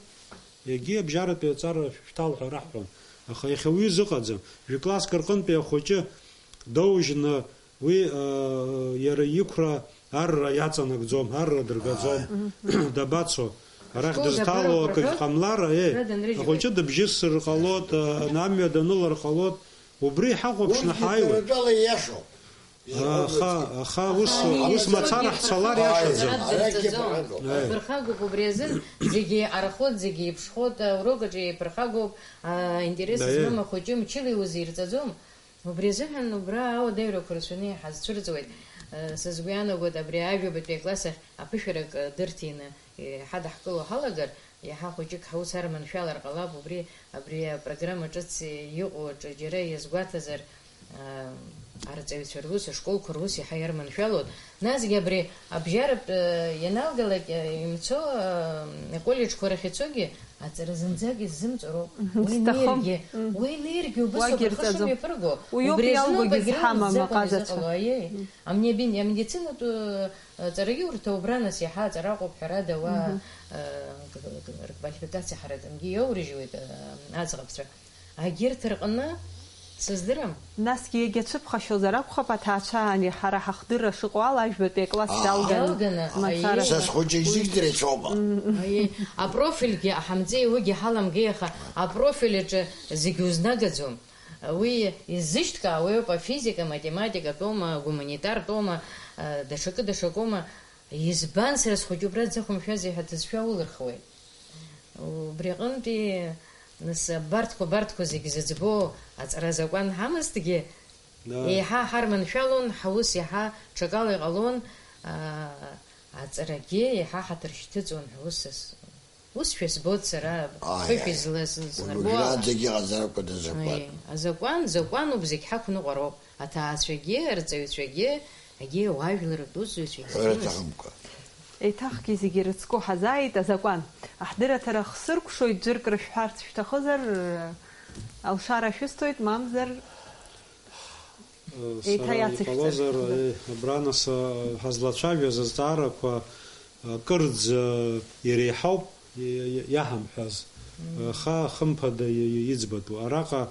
егьи абжьаратәи аҵара шәҭал ҳәа раҳҳәон. Аха иахьа уи зыҟаӡам. Жәа-класск рҟынтәи ахәыҷы доужьны уи, аа, иара иқәра арра иаҵанакӡом, арра дыргаӡом. Ааи. Дабацо? Арахь дызҭало акгьы ҟамлар, е, ахәыҷы дыбжьысыр ҟалоит, аа, амҩа данылар ҟалоит. Убри ҳахәаԥшны ҳааиуеит. Урҭгьы дара ртәала ииашоуп. Аха, аха ус, ус мацара ҳцалар иашаӡам. Ааи. Иԥырхагоуп убри азын, зегьы еиҟарахоит, зегьы еиԥшхоит, аурок аҿы еиԥырхагоуп, аинтерес змам ахәыҷы мчыла иузирҵаӡом. Убри азыҳәан убра ауадаҩрақәа рацәаны иҳазцәырҵуеит. Сызгәы иаанагоит, абри ажәабатәи акласс ахь аԥышәарак дырҭины иҳадаҳкыло ҳалагар, иаҳа хәыҷык ҳаус арманшәалар ҟалап, убри, абри апрограмма ҿыц иҟоу аҿы џьара иазгәаҭазар, аа, арҵаҩцәа рус, ашколқәа рус иаҳа иарманшәалоит. Насгьы абри абжьаратә, э, ианалгалак, э, имцо, э, аколлеџьқәа рахь ицогьы аҵара зынӡак иззымҵароуп. Мгм, уи сҭахым. Неиргьы, мгм, уи неиргьы убыс уагьы абырхышым рҵаӡом. Иаԥырго. Уиоуп убри азыноуп иалгогьы егьырҭ зҳамам, зыҟало, аҟазацәа. Изыҟало, аиеи. Мгм. Амни абин, амедицинатә, э, ҵарагьы урҭ убра нас иаҳа аҵара аҟоуп ҳәарада, уа, мгм, э, рквалификациа ҳаратәынгьы иоурыжьуеит, э, аӡӷабцәа. Агьырҭ рҟны сыздырам. Насгьы иагьацәыԥхашьозар акәхап, аҭаацәа ани ҳара ҳахдырра шыҟоу ала, ажәбатәи акласс, аа, далган, далганы, мацара. Аиеи. Са схәыҷы изегь дреицәоума? Аиеи. Апрофильгьы ҳамҵеи, уигьы ҳаламгеи, аха апрофиль аҿы зегь узнагаӡом. Уи иззышьҭкаауеи ауп, афизика, аматематикатәоума, агуманитартәоума, даҽакы, даҽакоума. Избан, сара схәыҷы убра дзақәымшәазеи ҳәа дызшәа улырхуеит. Убри аҟынтәи, нас, абарҭқәа, абарҭқәа зегь зыӡбо аҵара азакәан ҳамазҭгьы, да, еиҳа ҳарманшәалон, ҳаус иаҳа ҽакала иҟалон, аа, аҵарагьы еиҳа ҳаҭыр шьҭыҵуан ҳәа ус ас-, Усшәа збоит сара, ааи, ԥышәа ааи. Излаз, уажәраанӡагьы иҟазар акәын азакәан. Ааи, азакәан, закәануп, зегь ҳақәныҟәароуп. Аҭаацәагьы, арҵаҩцәагьы, егьи ауаажәлар русзуҩцәагьы. Ҳәара зегьы. Аҭахымкәа. Еиҭахгьы зегьы ирыцку ҳазааит, азакәан. Аҳдырраҭара хсыркәшоит, ӡәырк рышәҳәарц шәҭахызар, алшара шәысҭоит, мамзар, Еиҭа сара иацышәҵар, иҟалозар, да. Э, абра нас, э, ҳазлацәажәаз азҵаарақәа, э, кырӡа иреиҳауп, и-, и-, иаҳамҳәаз. Мм. Аха, хымԥада, и-, и-, иӡбатәу. Араҟа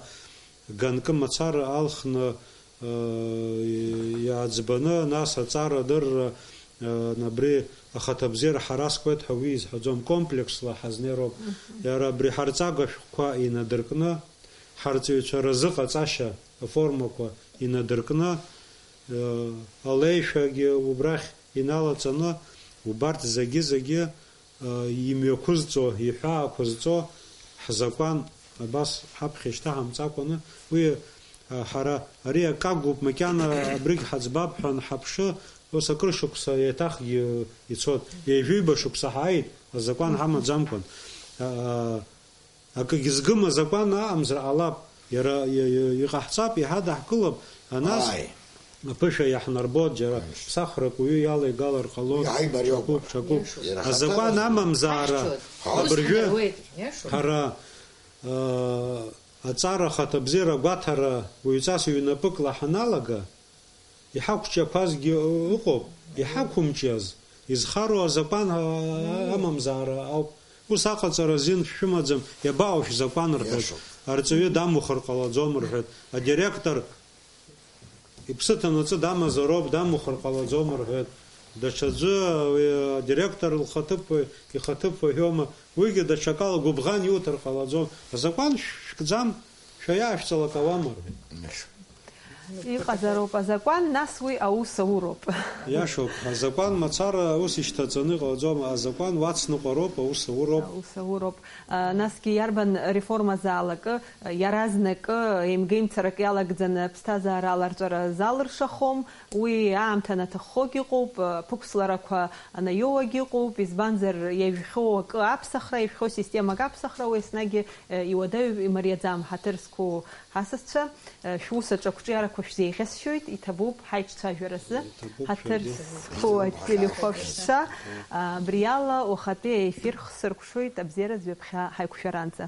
ганкы мацара алхны, э, и-, иааӡбаны, нас аҵара адырра, э, абри ахаҭабзиара ҳаразкуеит ҳәа уи изҳәаӡом, комплексла ҳазнеироуп. Мгм. Иара абри ҳарҵага шәҟәқәа инадыркны, ҳарҵаҩцәа рзыҟаҵашьа аформақәа инадыркны, э, алеишәагьы убрахь иналаҵаны, убарҭ зегьы-зегьы, э, имҩақәызҵо, иҳәаақәызҵо ҳзакәан абас ҳаԥхьа ишьҭаҳамҵакәаны, уи, э, ҳара ари акы акәуп, макьана абригь ҳаӡбап ҳәа анҳаԥшы, ус акыр шықәса еиҭахгьы ицоит. Ҩажәиба шықәса ҳааит, азакәан ҳамаӡамкәан. Э, Акгьы згым азакәан аҟамзар ҟалап, иара, и-, и-, иҟаҳҵап, иҳадаҳкылап, анас ааи. Аԥышәа иаҳнарбоит, џьара ԥсахрак уаҩы иалеигалар ҟалоит, иаҳаимариоуп. Ҽакуп, ҽакуп. Иара азакәан ахаҭа амамзаара, ҳахьчоит. Абыржәы ҳарцәгьаруеит, иашоуп. Ҳара, аа, аҵара ахаҭабзиара агәаҭара уаҩҵас ҩнапыкла ҳаналага, Иҳақәҿиақәазгьы ыҟоуп, иҳақәымҿиаз, изхароу азакәан, а, амамзаара ауп. Ус аҟаҵара азин шәымаӡам, иабаҟоу шәзакәан рҳәоит. Иашоуп. Арҵаҩы дамухыр ҟалаӡом рҳәоит. Адиректор иԥсы ҭанаҵы дамазароуп, дамухыр ҟалаӡом рҳәоит. Даҽаӡәы, уи, адиректор лхаҭыԥуаҩ, ихаҭыԥуаҩ ҳәоума, уигьы даҽакала гәыбӷан иуҭар ҟалаӡом. Азакәан шәкӡам, шәаиаашәҵалак ауама рҳәеит. Иашоуп. Иҟазароуп азакәан, нас уи аус ауроуп. Иашоуп, азакәан мацара ус ишьҭаҵаны иҟалаӡом, азакәан уацныҟәароуп, аус ауроуп. Аус ауроуп. Насгьы иарбан реформа залакы, иаразнакы еимгеимцарак иалагӡаны аԥсҭазаара аларҵәара залыршахом. Уи аамҭа анаҭаххогь ыҟоуп, ԥықәсларақәа анаиоуагь ыҟоуп, избанзар, иажәхьоу акы аԥсахра, иажәхьоу системак аԥсахра, уи еснагь иуадаҩуп, имариаӡам. Ҳаҭыр зқәу ҳасасцәа, шәус аҿы ақәҿиарақәа шәзеиӷьасшьоит, иҭабуп ҳаиҿцәажәаразы. Ҳаҭыр зқәу ателехәаԥшцәа, абриала уахатәи аефир хсыркәшоит, абзиаразы ҩаԥхьа ҳаиқәшәаранӡа.